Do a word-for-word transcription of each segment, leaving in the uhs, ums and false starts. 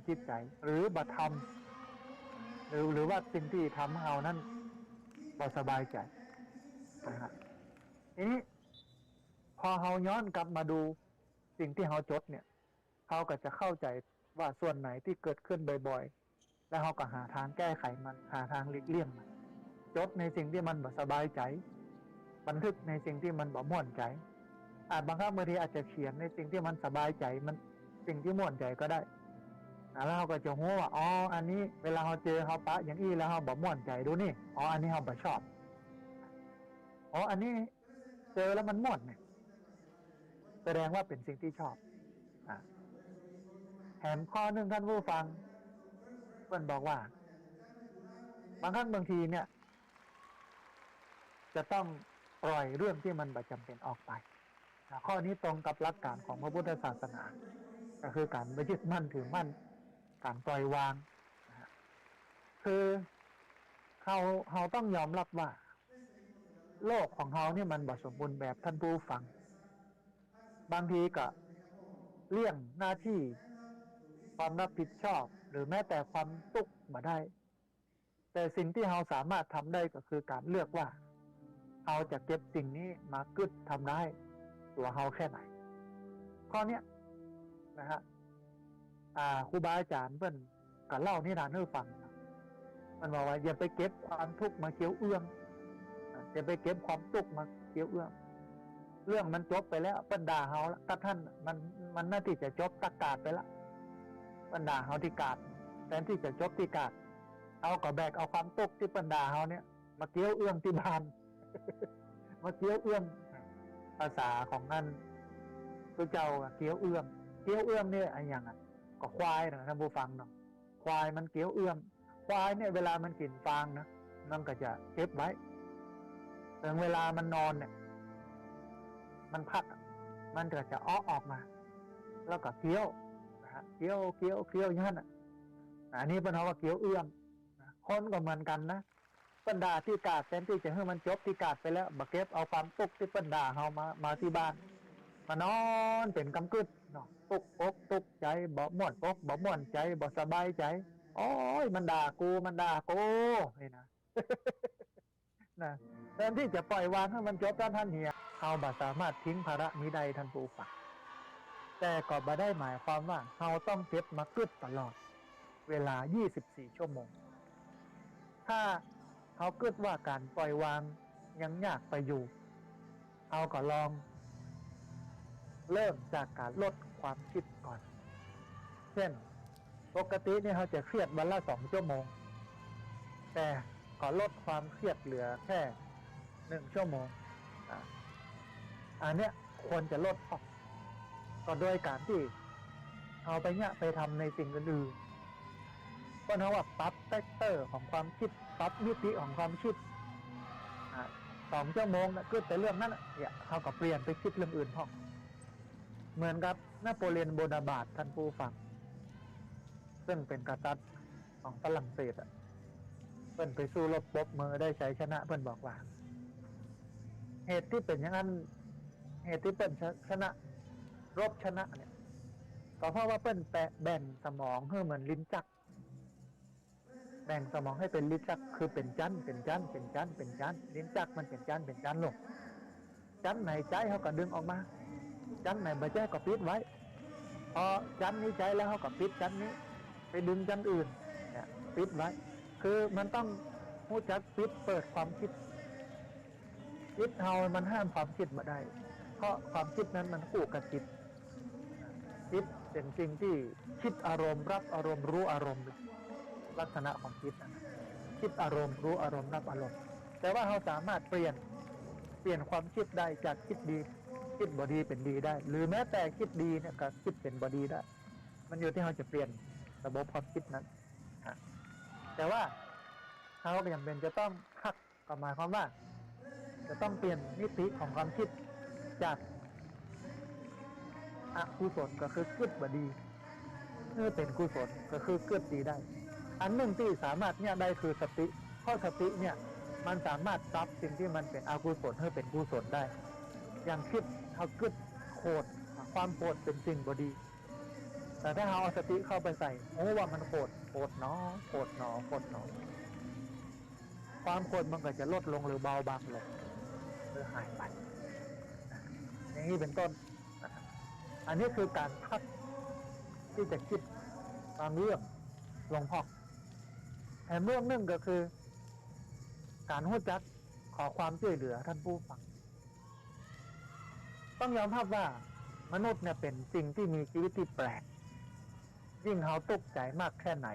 จิตใจ๋ หรือบ่ทำ หรือ หรือว่าสิ่งตี้ทำหื้อเฮานั้นบ่สบายใจ๋นะฮะ ทีนี้พอเฮาย้อนกลับมาดูสิ่งตี้เฮาจดเนี่ย เฮาก็จะเข้าใจ๋ว่าส่วนไหนตี้เกิดขึ้นบ่อยๆ แล้วเฮาก็หาตางแก้ไขมัน หาตางหลีกเลี่ยงมัน จดในสิ่งตี้มันบ่สบายใจ๋ บันทึกในสิ่งตี้มันบ่ม่วนใจ๋ อาจบางครั้งบางทีอาจจะเขียนในสิ่งตี้มันสบายใจ๋ มัน สิ่งตี้ม่วนใจ๋ก็ได้ อ่ะ แล้วเฮาก็จะฮู้ว่า อ๋อ อันนี้เวลาเฮาเจอเฮาปะอย่างอี้แล้วเฮาบ่ม่วนใจ๋ ดูนี่ อ๋อ อันนี้เฮาบ่ชอบ อ๋อ อันนี้เจอแล้วมันม่วนเนี่ย แสดงว่าเป๋นสิ่งตี้ชอบ อ่ะ แถมข้อนึ่งท่านผู้ฟัง เปิ้นบอกว่า บางครั้งบางทีเนี่ย จะต้องปล่อยเรื่องตี้มันบ่จ๋ำเป๋นออกไป อ่ะ ข้อนี้ตรงกับหลักการของพระพุทธศาสนา ก็คือก๋านบ่ยึดมั่นถือมั่น ก๋านปล่อยวางนะฮะ คือเฮา เฮาต้องยอมรับว่า โลกของเฮาเนี่ยมันบ่สมบูรณ์แบบท่านผู้ฟัง บางทีก็เลี่ยงหน้าตี้ ความรับผิดชอบ หรือแม้แต่ความตุ๊กข์บ่ได้ แต่สิ่งตี้เฮาสามารถทำได้ก็คือก๋านเลือกว่า เฮาจะเก็บสิ่งนี้มากึ๊ดทำร้ายตั๋วเฮาแค่ไหน ข้อเนี้ยนะฮะ อ่า ครูบาอาจ๋ารย์เปิ้นก็เล่านิทานหื้อฟัง เปิ้นบอกว่า อย่าไปเก็บความทุกข์มาเคี้ยวเอื้อง อ่า อย่าไปเก็บความตุ๊กข์มาเคี้ยวเอื้อง เรื่องมันจบไปแล้ว เปิ้นด่าเฮาละ ตั๊กหั้นมัน มันน่าตี้จะจบตั๊กกาดไปละ เปิ้นด่าเฮาตี้กาด แทนตี้จะจบตี้กาด เฮาก็แบกเอาความตุ๊กข์ตี้เปิ้นด่าเฮาเนี่ย มาเคี้ยวเอื้องตี้บ้าน มาเคี้ยวเอื้อง ภาษาของอั้น พระเจ้าอะเคี้ยวเอื้อง เคี้ยวเอื้องเนี่ยอะหยังอะ ก็ควายนะท่านผู้ฟังเนาะ ควายมันเคี้ยวเอื้อง ควายเนี่ยเวลามันกิ๋นฟางนะ มันก็จะเก็บไว้ เถิงเวลามันนอนเนี่ย มันพักอะ มันก็จะเอ๊าะออกมา แล้วก็เคี้ยวนะฮะ เคี้ยว เคี้ยว เคี้ยวอย่างนั้นอะ อันนี้เปิ้นฮ้องว่าเคี้ยวเอื้องนะ คนก็เหมือนกั๋นนะ เปิ้นด่าตี้กาด แทนตี้จะหื้อมันจบตี้กาดไปแล้ว บ่เก็บเอาความตุ๊กข์ตี้เปิ้นด่าเฮามา มาตี้บ้าน มานอนเป๋นกำกึ๊ดเนาะ ตุ๊กอกตุ๊กใจ๋ บ่ม่วนอกบ่ม่วนใจ๋ บ่สบายใจ๋ โอ๊ย มันด่ากู มันด่ากู นี่นะ นะ แทนตี้จะปล่อยวางหื้อมันจบตั๊กหั้นเหีย เฮาบ่สามารถทิ้งภาระนี้ได้ท่านผู้ฟัง แต่ก็บ่ได้หมายความว่าเฮาต้องเก็บมากึ๊ดตลอดเวลายี่สิบสี่ชั่วโมง ถ้าเฮากึ๊ดว่าก๋านปล่อยวางยังยากไปอยู่ เฮาก็ลองเริ่มจากก๋านลดความกึ๊ดก่อน เช่น ปกติเนี่ยเฮาจะเครียดวันละสองชั่วโมง แต่ก็ลดความเครียดเหลือแค่หนึ่งชั่วโมง อ่ะ อันเนี้ยควรจะลดออก ก็โดยก๋านตี้เฮาไปเยียะไปทำในสิ่งอื่นๆ เปิ้นฮ้องว่าปรับแฟกเตอร์ของความกึ๊ด ปรับมิติของความกึ๊ด อ่ะ สองชั่วโมงนะกึ๊ดแต่เรื่องนั้นน่ะ เนี่ย เฮาก็เปลี่ยนไปกึ๊ดเรื่องอื่นพ่อง เหมือนกับนโปเลียนโบนาปาร์ตท่านผู้ฟัง ซึ่งเป๋นกษัตริย์ของฝรั่งเศสอะ เปิ้นไปสู้รบปบเมื่อได้ชัยชนะ เปิ้นบอกว่า เหตุตี้เป๋นอย่างนั้น เหตุตี้เปิ้นชะ- ชนะ รบชนะเนี่ย ก็เพราะว่าเปิ้นแปะ- แบ่งสมองหื้อเหมือนลิ้นจักร แบ่งสมองหื้อเป๋นลิ้นจักร คือเป๋นจั๊น เป๋นจั๊น เป๋นจั๊น เป๋นจั๊น ลิ้นจักรมันเป๋นจั๊น เป๋นจั๊นลง จั๊นไหนใจ๊เฮาก็ดึงออกมา จั๊นไหนบ่ใจ๊ก็ปิดไว้ พอจั๊นนี้ใจ๊แล้วเฮาก็ปิดจั๊นนี้ ไปดึงจั๊นอื่น เนี่ย ปิดไว้ คือมันต้องฮู้จักปิดเปิดความกึ๊ด จิตเฮามันห้ามความกึ๊ดบ่ได้ เพราะความกึ๊ดนั้นมันกู้กับจิต จิตเป๋นสิ่งตี้กึ๊ดอารมณ์ รับอารมณ์ ฮู้อารมณ์ ลักษณะของจิตนั้น กึ๊ดอารมณ์ ฮู้อารมณ์ รับอารมณ์ แต่ว่าเฮาสามารถเปลี่ยน เปลี่ยนความกึ๊ดได้ จากกึ๊ดดี กึ๊ดบ่ดีเป๋นดีได้ หรือแม้แต่กึ๊ดดีเนี่ยก็กึ๊ดเป๋นบ่ดีได้ มันอยู่ตี้เฮาจะเปลี่ยนระบบความกึ๊ดนั้น ฮะ แต่ว่าเฮาก็ยังเป๋นจะต้องฮัก ก็หมายความว่า จะต้องเปลี่ยนมิติของความกึ๊ดจากอกุศล ก็คือกึ๊ดบ่ดี หื้อเป๋นกุศล ก็คือกึ๊ดดีได้ อันนึ่งตี้สามารถเยียะได้คือสติ เพราะสติเนี่ยมันสามารถปรับสิ่งตี้มันเป๋นอกุศลหื้อเป๋นกุศลได้ อย่างกึ๊ด เฮากึ๊ดโขด ความโขดเป๋นสิ่งบ่ดี แต่ถ้าเฮาเอาสติเข้าไปใส่ โอ้ ว่ามันโขด โขดหนอ โขดหนอ โขดหนอ ความโขดมันก็จะลดลงหรือเบาบางลง หรือหายไป อย่างนี้เป็นต้น อันนี้คือการพักที่จะกึ๊ดบางเรื่องลงพ่อง แถมเรื่องนึ่งก็คือ การฮู้จักขอความจ้วยเหลือ ท่านผู้ฟัง ต้องยอมฮับว่ามนุษย์เนี่ยเป๋นสิ่งตี้มีจีวิตตี้แปลก ยิ่งเฮาตุ๊กใจ๋มากแค่ไหน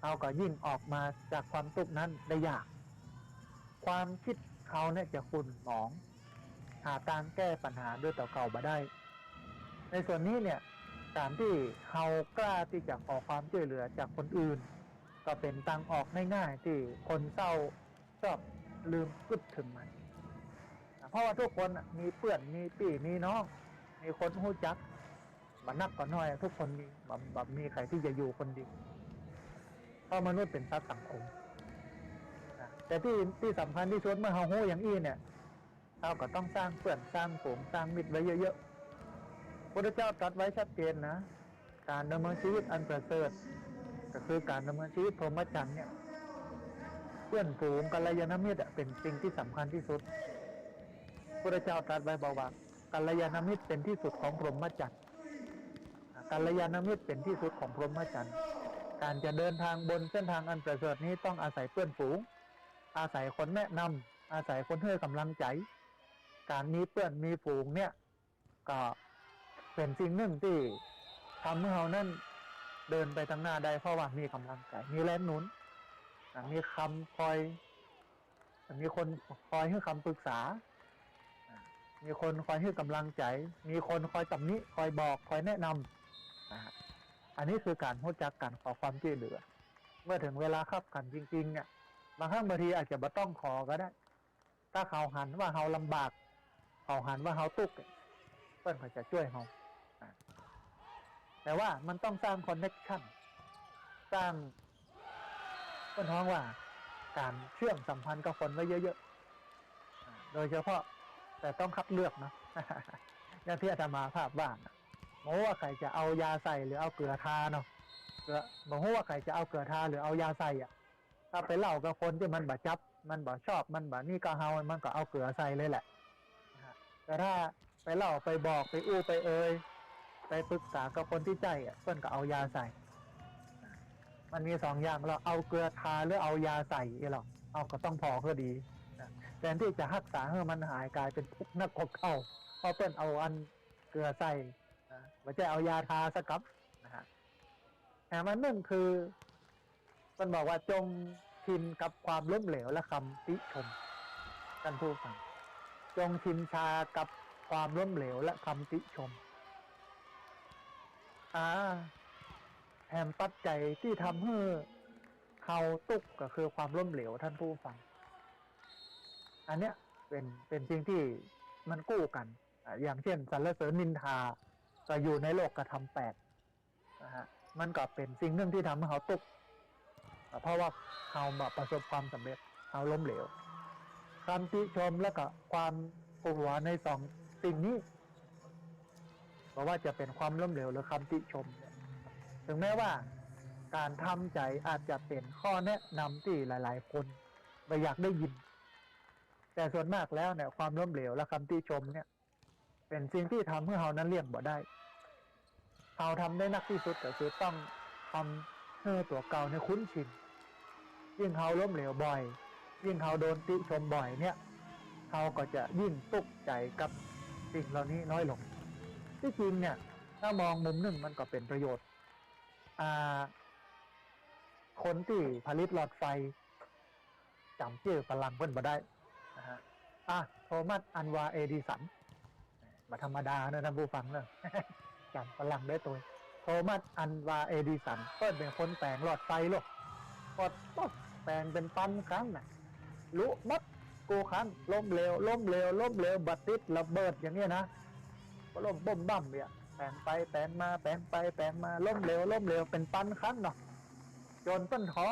เฮาก็ยิ่งออกมาจากความตุ๊กนั้นได้ยาก ความกึ๊ดเฮาเนี่ยจะขุ่นหมอง หาตางแก้ปัญหาด้วยตั๋วเก่าบ่ได้ ในส่วนนี้เนี่ย การตี้เฮากล้าตี้จะขอความจ้วยเหลือจากคนอื่น ก็เป๋นตางออกง่ายๆ ตี้คนเศร้าชอบลืมกึ๊ดเถิงมัน เพราะว่าทุกคนน่ะมีเปื้อน มีปี้ มีน้อง มีคนฮู้จัก บ่นักก็น้อย ทุกคนมี บ่ บ่มีใผตี้จะอยู่คนเดียว เพราะมนุษย์เป๋นสัตว์สังคม แต่ตี้ ตี้สำคัญตี้สุดเมื่อเฮาฮู้อย่างอี้เนี่ย เฮาก็ต้องสร้างเปื้อน สร้างฝูง สร้างมิตรไว้เยอะๆ พุทธเจ้าตรัสไว้ชัดเจนนะ การดำเนินชีวิตอันประเสริฐ ก็คือการดำเนินชีวิตพรหมจรรย์เนี่ย เปื้อนฝูงกัลยาณมิตรอะเป๋นสิ่งตี้สำคัญตี้สุด พุทธเจ้าตรัสไว้บอกว่า กัลยาณมิตรเป๋นที่สุดของพรหมจรรย์ กัลยาณมิตรเป๋นที่สุดของพรหมจรรย์ การจะเดินทางบนเส้นทางอันประเสริฐนี้ต้องอาศัยเปื้อนฝูง อาศัยคนแนะนำ อาศัยคนหื้อก๋ำลังใจ๋ การมีเปื้อนมีฝูงเนี่ย ก็เป๋นสิ่งนึ่งตี้ทำหื้อเฮานั้นเดินไปตางหน้าได้ เพราะว่ามีก๋ำลังใจ๋ มีแรงหนุน อ่ะ มีคำคอย มีคนคอยหื้อคำปรึกษา อ่ะ มีคนคอยหื้อก๋ำลังใจ๋ มีคนคอยตำหนิ คอยบอก คอยแนะนำ นะฮะ อันนี้คือการฮู้จักก๋านขอความจ้วยเหลือ เมื่อเถิงเวลาคับขันจริงๆ เนี่ย บางครั้งบางทีอาจจะบ่ต้องขอก็ได้ ถ้าเขาหันว่าเฮาลำบาก เขาหันว่าเฮาตุ๊กข์ เปิ้นก็จะจ้วยเฮา อ่ะ แต่ว่ามันต้องสร้างคอนเน็กชัน สร้าง เปิ้นฮ้องว่าก๋านเชื่อมสัมพันธ์กับคนไว้เยอะๆ อ่ะ โดยเฉพาะ แต่ต้องคัดเลือกเนาะ อย่างตี้อาตมาภาพว่าน่ะ บ่ฮู้ว่าใผจะเอายาใส่หรือเอาเกลือทาเนาะ เกลือ บ่ฮู้ว่าใผจะเอาเกลือทาหรือเอายาใส่อะ ถ้าไปเล่ากับคนตี้มันบ่จับ มันบ่ชอบ มันบ่นี่กับเฮา มันก็เอาเกลือใส่เลยแหละ นะฮะ แต่ถ้าไปเล่า ไปบอก ไปอู้ ไปเอย ไปปรึกษากับคนตี้ใจ้อะ เปิ้นก็เอายาใส่ มันมีสองอย่าง เฮาเอาเกลือทาหรือเอายาใส่อี้หรอ เฮาก็ต้องผ่อหื้อดี นะ แทนตี้จะฮักษาหื้อมันหาย ก๋ายเป๋นทุกข์นักกว่าเก่า เพราะเปิ้นเอาอันเกลือใส่ นะ บ่ใจ้เอายาทาสักกำ นะฮะ แถมอันนึ่งคือ มันบอกว่า จงชินกับความล้มเหลวและคำติชม ท่านผู้ฟัง จงชินชากับความล้มเหลวและคำติชม อ่า แถมปัจจัยตี้ทำหื้อเฮาตุ๊กข์ก็คือความล้มเหลว ท่านผู้ฟัง อันเนี้ยเป๋น เป๋นสิ่งตี้มันกู้กั๋น อ่า อย่างเช่น สรรเสริญนินทา ก็อยู่ในโลกธรรมแปด นะฮะ มันก็เป๋นสิ่งนึ่งตี้ทำหื้อเฮาตุ๊กข์ เพราะว่าเฮาบ่ประสบความสำเร็จ เฮาล้มเหลว คำติชมและก็ความกลัวในสองสิ่งนี้ บ่ว่าจะเป๋นความล้มเหลวหรือคำติชมเนี่ย ถึงแม้ว่าก๋านทำใจ๋อาจจะเป๋นข้อแนะนำตี้หลายๆ คนบ่อยากได้ยิน แต่ส่วนมากแล้วเนี่ย ความล้มเหลวและคำติชมเนี่ย เป๋นสิ่งตี้ทำหื้อเฮานั้นเลี่ยงบ่ได้ เฮาทำได้นักตี้สุดก็คือต้องทำหื้อตั๋วเก่าเนี่ยคุ้นชิน ยิ่งเฮาล้มเหลวบ่อย ยิ่งเฮาโดนติชมบ่อยเนี่ย เฮาก็จะยิ่งตุ๊กข์ใจ๋กับสิ่งเหล่านี้น้อยลง ตี้จริงเนี่ย ถ้ามองมุมนึ่งมันก็เป๋นประโยชน์ อ่า คนตี้ผลิตหลอดไฟ จ๋ำจื้อฝรั่งเปิ้นบ่ได้ นะฮะ อ่ะ โทมัส อัลวา เอดิสัน บ่ธรรมดาเนอะ ท่านผู้ฟังเนอะ จ๋ำฝรั่งได้ตวย โทมัส อัลวา เอดิสัน เปิ้นเป๋นคนแป๋งหลอดไฟลูก ปอดป๊อก แป๋งเป๋นปันครั้งน่ะ ลุหมดกู้ครั้ง ล้มเหลว ล้มเหลว ล้มเหลว บ่ติด ระเบิดอย่างเนี้ยนะ ก็ล้มบ้มบ้ามเนี่ย แป๋งไปแป๋งมา แป๋งไปแป๋งมา ล้มเหลว ล้มเหลว เป๋นปันครั้งเนาะ จ๋นเปิ้นท้อ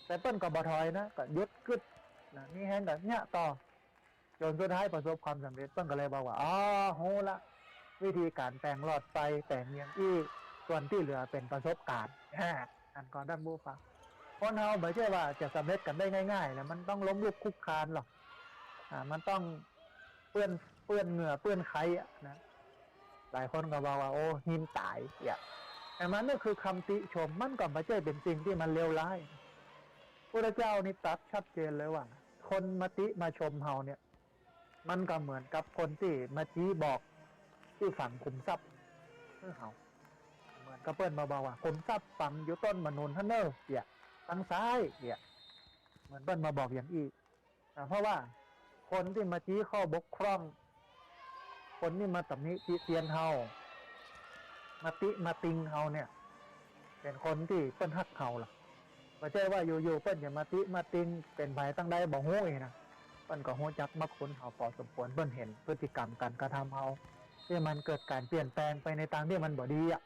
แต่เปิ้นก็บ่ถอยนะ ก็หยุดกึ๊ดนะ มีแฮงก็เยียะต่อ จ๋นสุดท้ายประสบความสำเร็จ เปิ้นก็เลยบอกว่า อ๋อ ฮู้ละ วิธีก๋านแป๋งหลอดไฟ แป๋งอย่างอี้ เป ส่วนตี้เหลือเป๋นประสบก๋ารณ์ อ่า อันก่อนต้านผู้ฟัง คนเฮาบ่ใจ้ว่าจะสำเร็จกั๋นได้ง่ายๆ แล้ว มันต้องล้มลุกคลุกคลานหรอก อ่า มันต้องเปื้อน เปื้อนเหงื่อเปื้อนไขอะนะ หลายคนก็บอกว่า โอ้ หิ้นต๋าย เนี่ย แต่มันก็คือคำติชม มันก็บ่ใจ้เป๋นสิ่งตี้มันเลวร้าย พุทธเจ้านี่ตรัสชัดเจนเลยว่า คนมาติมาชมเฮาเนี่ย มันก็เหมือนกับคนตี้มาจี๊บอกตี้ฝังขุมทรัพย์หื้อเฮา เหมือนกับเปิ้นมาบอกว่า ขุมทรัพย์ฝังอยู่ต้นมะนุนหั้นเน่อ เหีย ตังซ้าย เหีย เหมือนเปิ้นมาบอกอย่างอี้ อ่า เพราะว่าคนตี้มาจี๊ข้อบกพร่อง คนตี้มาตำหนิติเตียนเฮา มาติมาติงเฮาเนี่ย เป๋นคนตี้เปิ้นฮักเฮาล่ะ บ่ใจ้ว่าอยู่ๆ เปิ้นจะมาติมาติง เป๋นใผตังใดบ่ฮู้อี้นะ เปิ้นก็ฮู้จักมรรคคุณเฮาปอสมควร เปิ้นหันพฤติกรรมก๋านกระทำเฮา ตี้มันเกิดก๋านเปลี่ยนแปลงไปในตางตี้มันบ่ดีอะ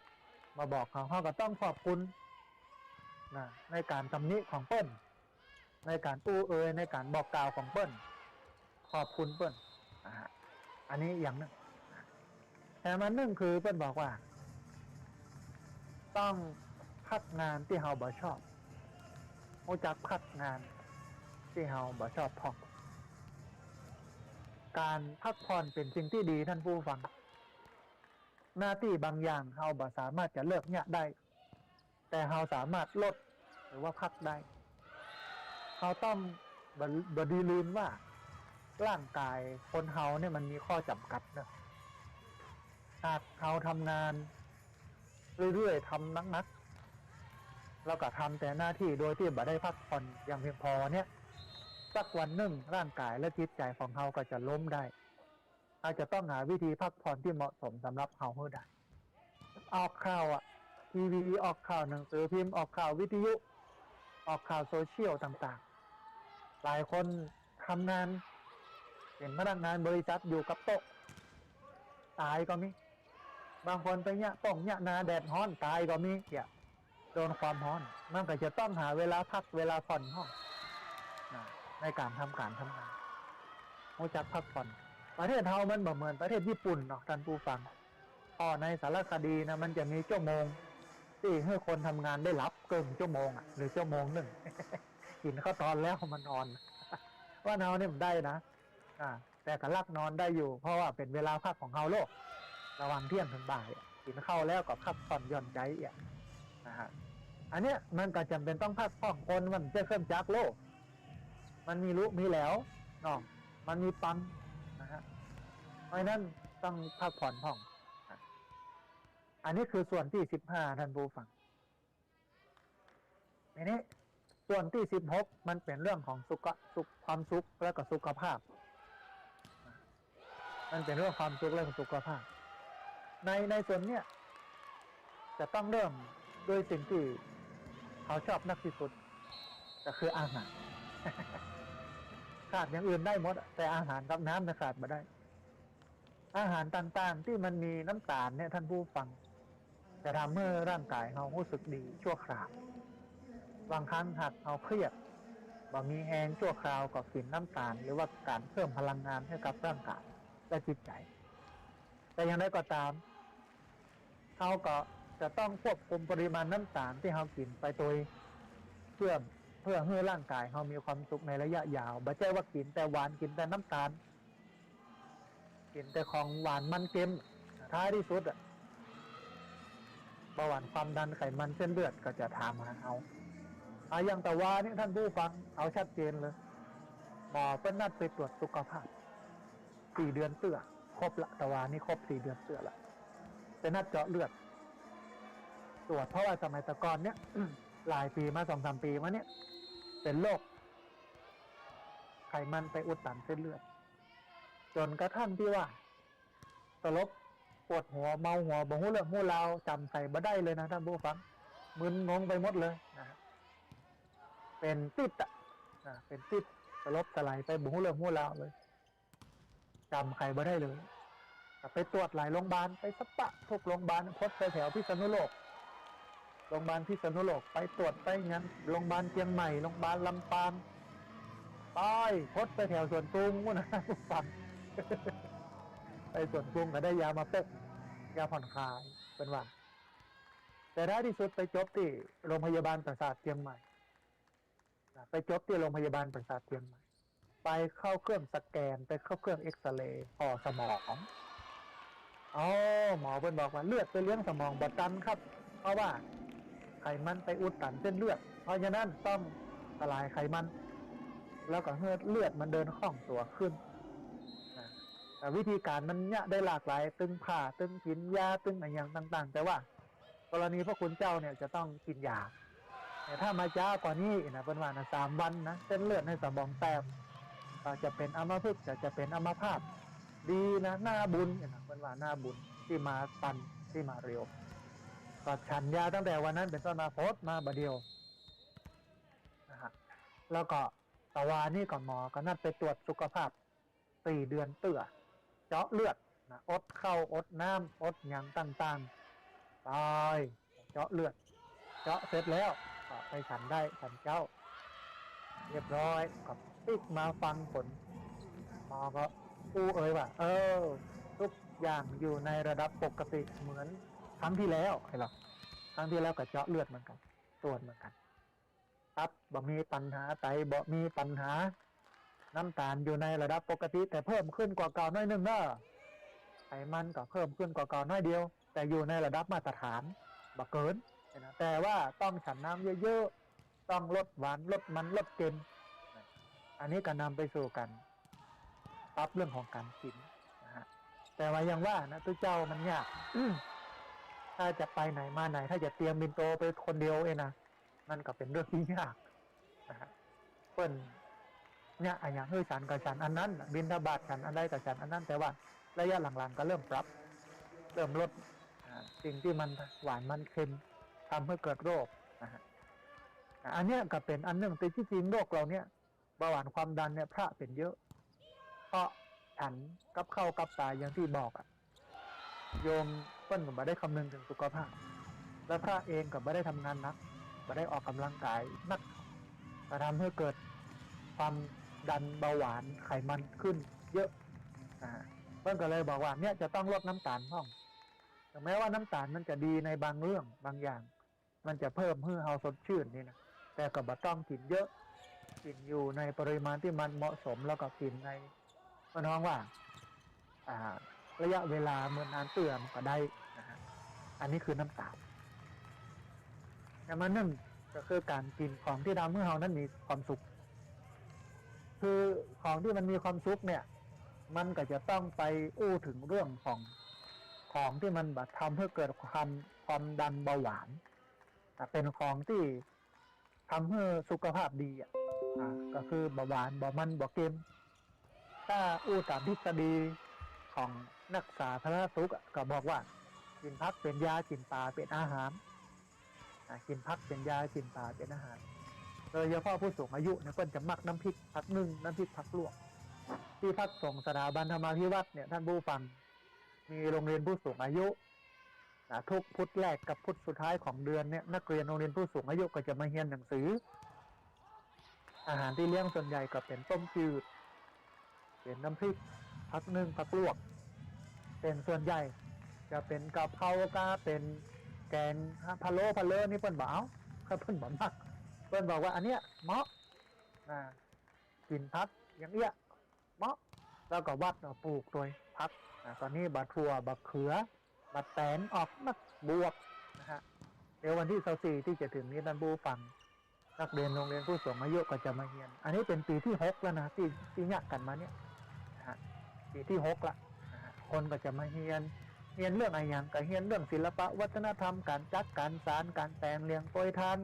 มาบอกเฮา เฮาก็ต้องขอบคุณนะ ในก๋านตำหนิของเปิ้น ในก๋านอู้เอ่ย ในก๋านบอกกล่าวของเปิ้น ขอบคุณเปิ้น อ่า อันนี้อย่างนึ่ง แถมอันนึ่งคือเปิ้นบอกว่า ต้องพักงานตี้เฮาบ่ชอบ ฮู้จักพักงานตี้เฮาบ่ชอบพ่อง ก๋านพักผ่อนเป๋นสิ่งตี้ดีต้านผู้ฟัง หน้าตี้บางอย่างเฮาบ่สามารถจะเลิกเยียะได้ แต่เฮาสามารถลดหรือว่าพักได้ เฮาต้องบ่ บ่ดีลืมว่า ร่างก๋ายคนเฮาเนี่ยมันมีข้อจ๋ำกัดเนาะ หากเฮาทำงานเรื่อยๆ ทำหนักๆ แล้วก็ทำแต่หน้าตี้โดยตี้บ่ได้พักผ่อนอย่างเพียงพอเนี่ย สักวันนึ่งร่างก๋ายและจิตใจ๋ของเฮาก็จะล้มได้ เฮาจะต้องหาวิธีพักผ่อนตี้เหมาะสมสำหรับเฮาหื้อได้ ออกข่าวอะ ทีวี ออกข่าว หนังสือพิมพ์ ออกข่าววิทยุ ออกข่าวโซเชียลต่างๆ หลายคนทำงานเป๋นพนักงานบริษัทอยู่กับโต๊ะ ต๋ายก็มี บางคนไปเยียะป้งเยียะนาแดดฮ้อนต๋ายก็มี เหีย โดนความฮ้อน มันก็จะต้องหาเวลาพักเวลาผ่อนพ่องนะ ในก๋านทำก๋านทำงาน ฮู้จักพักผ่อน ประเทศเฮามันบ่เหมือนประเทศญี่ปุ่นเนาะต้านผู้ฟัง เพราะในสารคดีนะ มันจะมีจั่วโมงตี้หื้อคนทำงานได้หลับเกิ่งจั่วโมงอะ หรือจั่วโมงนึ่ง กิ๋นข้าวตอนแล้วมานอน บ้านเฮาเนี่ยบ่ได้นะ อ่า แต่ก็ลักนอนได้อยู่ เพราะว่าเป๋นเวลาพักของเฮาโลด ระหว่างเตี้ยงเถิงบ่าย กิ๋นข้าวแล้วก็พักผ่อนหย่อนใจ๋เอี้ย นะฮะ อันเนี้ยมันก็จ๋ำเป๋นต้องพักพ่อง คนมันบ่ใจ้เครื่องจักรโลด มันมีลุมีแหลวเนาะ มันมีปังนะฮะ เพราะฉะนั้นต้องพักผ่อนพ่อง อันนี้คือส่วนตี้สิบห้า ต้านผู้ฟัง ทีนี้ส่วนตี้สิบหก มันเป๋นเรื่องของสุขะ สุข ความสุขและก็สุขภาพ มันเป๋นเรื่องความสุขและก็สุขภาพ ใน ในส่วนเนี้ยจะต้องเริ่มด้วยสิ่งตี้เฮาชอบนักตี้สุด ก็คืออาหาร ขาดอย่างอื่นได้หมดอะ แต่อาหารกับน้ำเนี่ยขาดบ่ได้ อาหารต่างๆ ตี้มันมีน้ำต๋าลเนี่ย ต้านผู้ฟัง จะทำหื้อร่างก๋ายเฮาฮู้สึกดีชั่วคราว บางครั้งหากเฮาเครียด บ่มีแฮงชั่วคราว ก็กิ๋นน้ำต๋าล หรือว่าก๋านเพิ่มพลังงานหื้อกับร่างก๋ายและจิตใจ๋ แต่อย่างใดก็ต๋าม เฮาก็จะต้องควบคุมปริมาณน้ำต๋าลตี้เฮากิ๋นไปโตย เพื่อ เพื่อหื้อร่างก๋ายเฮามีความสุขในระยะยาว บ่ใจ้ว่ากิ๋นแต่หวาน กิ๋นแต่น้ำต๋าล กิ๋นแต่ของหวานมันเก็ม ท้ายตี้สุดอะ เบาหวาน ความดัน ไขมัน เส้นเลือดก็จะถามหาเฮา อ่ะ อย่างตะวานี้ ต้านผู้ฟัง เอาชัดเจนเลย หมอเปิ้นนัดไปตรวจสุขภาพ สี่เดือนเตื้อ ครบละ ตะวานี้ครบสี่เดือนเตื้อละ ไปนัดเจาะเลือด ตรวจ เพราะว่าสมัยแต่ก่อนเนี่ย หลายปี๋มา สองสามปี๋มาเนี่ย เป๋นโรค ไขมันไปอุดตันเส้นเลือด จ๋นกระทั่งตี้ว่า สลบ ปวดหัว เมาหัว บ่ฮู้เรื่องฮู้ราว จ๋ำใค่บ่ได้เลยนะ ต้านผู้ฟัง มึนงงไปหมดเลยนะ เป๋นติ๊ดอะ นะ เป๋นติ๊ด สลบสลายไป บ่ฮู้เรื่องฮู้ราวเลย จ๋ำใค่บ่ได้เลย ก็ไปตรวจหลายโรงพยาบาล ไปสะปะทุกโรงพยาบาล พดไปแถวพิษณุโลก โรงพยาบาลพิษณุโลก ไปตรวจไปหยัง โรงพยาบาลเจียงใหม่ โรงพยาบาลลำปาง ไป พดไปแถวสวนปรุงปู้นนะ ฟัง ไปสวนปรุงก็ได้ยามาเป๊ก ยาผ่อนคลาย เปิ้นว่า แต่ท้ายที่สุดไปจบตี้โรงพยาบาลประสาทเจียงใหม่ นะ ไปจบตี้โรงพยาบาลประสาทเจียงใหม่ ไปเข้าเครื่องสแกน ไปเข้าเครื่องเอกซเรย์ผ่อสมอง อ๋อ หมอเปิ้นบอกว่าเลือดไปเลี้ยงสมองบ่ตันครับ เพราะว่าไขมันไปอุดตันเส้นเลือด เพราะฉะนั้นต้องสลายไขมัน แล้วก็หื้อเลือดมันเดินคล่องตั๋วขึ้น นะ แต่วิธีก๋านมันเยียะได้หลากหลาย ตึงผ่า ตึงกิ๋นยา ตึงอะหยังต่างๆ แต่ว่ากรณีพระคุณเจ้าเนี่ยจะต้องกิ๋นยา แต่ถ้ามาจ๊ากว่านี้นะ เปิ้นว่านะ สามวันนะ เส้นเลือดในสมองแตก ก็จะเป๋นอัมพฤกษ์ ก็จะเป๋นอัมพาต ดีนะ หน้าบุญนะ เปิ้นว่าหน้าบุญตี้มาตัน ตี้มาเร็ว ก็ฉันยาตั้งแต่วันนั้นเป๋นต้นมา ปดมาบ่าเดี่ยวนะฮะ แล้วก็ตะวานี้ก็หมอก็นัดไปตรวจสุขภาพ สี่เดือนเตื้อ เจาะเลือดนะ อดข้าวอดน้ำอดหยังต่างๆ ไปเจาะเลือด เจาะเสร็จแล้วก็ไปฉันได้ฉันเจ๊า เรียบร้อย ก็ปิ๊กมาฟังผล หมอก็อู้เอ่ยว่า เออ ทุกอย่างอยู่ในระดับปกติเหมือนครั้งที่แล้ว เห็นหรอ ครั้งที่แล้วก็เจาะเลือดเหมือนกั๋น ตรวจเหมือนกั๋น ตับบ่มีปัญหา ไตบ่มีปัญหา น้ำตาลอยู่ในระดับปกติ แต่เพิ่มขึ้นกว่าเก่าหน้อยนึ่งเนาะ ไขมันก็เพิ่มขึ้นกว่าเก่าหน้อยเดียว แต่อยู่ในระดับมาตรฐาน บ่เกินนะ แต่ว่าต้องฉันน้ำเยอะๆ ต้องลดหวาน ลดมัน ลดเค็ม อันนี้ก็นำไปสู่ก๋านปรับเรื่องของก๋านกิ๋นนะฮะ แต่ว่าอย่างว่านะ ตุ๊เจ้ามันยาก ถ้าจะไปไหนมาไหน ถ้าจะเตียมปิ่นโตไปคนเดียวเองนะ มันก็เป๋นเรื่องตี้ยากนะฮะ เปิ้นเนี่ย อะหยังหื้อฉันก็ฉันอันนั้น บิณฑบาตฉันอันใดก็ฉันอันนั้น แต่ว่าระยะหลังๆ ก็เริ่มปรับ เริ่มลด อ่า สิ่งตี้มันหวานมันเค็ม ทำให้เกิดโรคนะฮะ อ่า อันเนี้ยก็เป๋นอันนึ่ง แต่ตี้จริงโรคเฮาเนี่ย เบาหวานความดันเนี่ย พระเป๋นเยอะ เพราะฉันกับข้าวกับป๋าอย่างตี้บอกอะ โยมเปิ้นก็บ่ได้คำนึงเถิงสุขภาพ และพระเองก็บ่ได้ทำงานหนัก บ่ได้ออกกำลังกายนัก ก็ทำให้เกิดความดันเบาหวานไขมันขึ้นเยอะ อ่า เปิ้นก็เลยบอกว่าเนี่ยจะต้องลดน้ำตาลพ่อง ถึงแม้ว่าน้ำตาลมันจะดีในบางเรื่องบางอย่าง มันจะเพิ่มหื้อเฮาสดชื่นนี่นะ แต่ก็บ่ต้องกิ๋นเยอะ กิ๋นอยู่ในปริมาณตี้มันเหมาะสม แล้วก็กิ๋นใน เปิ้นฮ้องว่า อ่า ระยะเวลาเมินนานเตื้อมันก็ได้นะฮะ อันนี้คือน้ำตาล แต่มานึ่งก็คือก๋านกิ๋นของตี้ทำหื้อเฮานั้นมีความสุข คือของตี้มันมีความสุขเนี่ย มันก็จะต้องไปอู้เถิงเรื่องของ ของตี้มันบ่ทำให้เกิดความ ความดันเบาหวาน อ่ะ เป๋นของตี้ทำให้สุขภาพดีอ่ะ อ่ะ ก็คือบ่หวาน บ่มัน บ่เค็ม ถ้าอู้ต๋ามทฤษฎีของนักสาธารณสุขอ่ะ ก็บอกว่า กิ๋นผักเป๋นยา กิ๋นป๋าเป๋นอาหาร อ่ะ กิ๋นผักเป๋นยา กิ๋นป๋าเป๋นอาหาร โดยเฉพาะผู้สูงอายุเนี่ย เปิ้นจะมักน้ำพริกผักนึ่ง น้ำพริกผักลวก ตี้พักสงฆ์สถาบันธรรมาภิวัฒน์เนี่ย ท่านผู้ฟัง มีโรงเรียนผู้สูงอายุ นะ ทุกพุธแรกกับพุธสุดท้ายของเดือนเนี่ย นักเรียนโรงเรียนผู้สูงอายุก็จะมาเฮียนหนังสือ อาหารตี้เลี้ยงส่วนใหญ่ก็เป๋นต้มจืด เป๋นน้ำพริก ผักนึ่ง ผักลวก เป๋นส่วนใหญ่ จะเป๋นกะเพราก้า เป๋นแก๋งพะโล้ พะเล้อนี่เปิ้นบ่เอา ก็เปิ้นบ่มัก เปิ้นบอกว่าอันเนี้ยเหมาะ นะ กิ๋นผักอย่างเอี้ย เหมาะ แล้วก็วัดเอาปลูกตวยผัก อ่า ต๋อนนี้บ่าถั่ว บ่าเขือ บ่าแตน ออกหมาก บวบนะฮะ เดี๋ยววันตี้ซาวสี่ตี้จะเถิงนี้ ท่านผู้ฟัง นักเรียนโรงเรียนผู้สูงอายุก็จะมาเฮียน อันนี้เป๋นปี๋ตี้หกแล้วนะ ตี้ ตี้เยียะกั๋นมาเนี่ยนะฮะ ปี๋ตี้หกละนะฮะ คนก็จะมาเฮียน เฮียนเรื่องอะหยัง ก็เฮียนเรื่องศิลปะวัฒนธรรม ก๋านจัก ก๋านสาน ก๋านแป๋งเหรียญโปรยทาน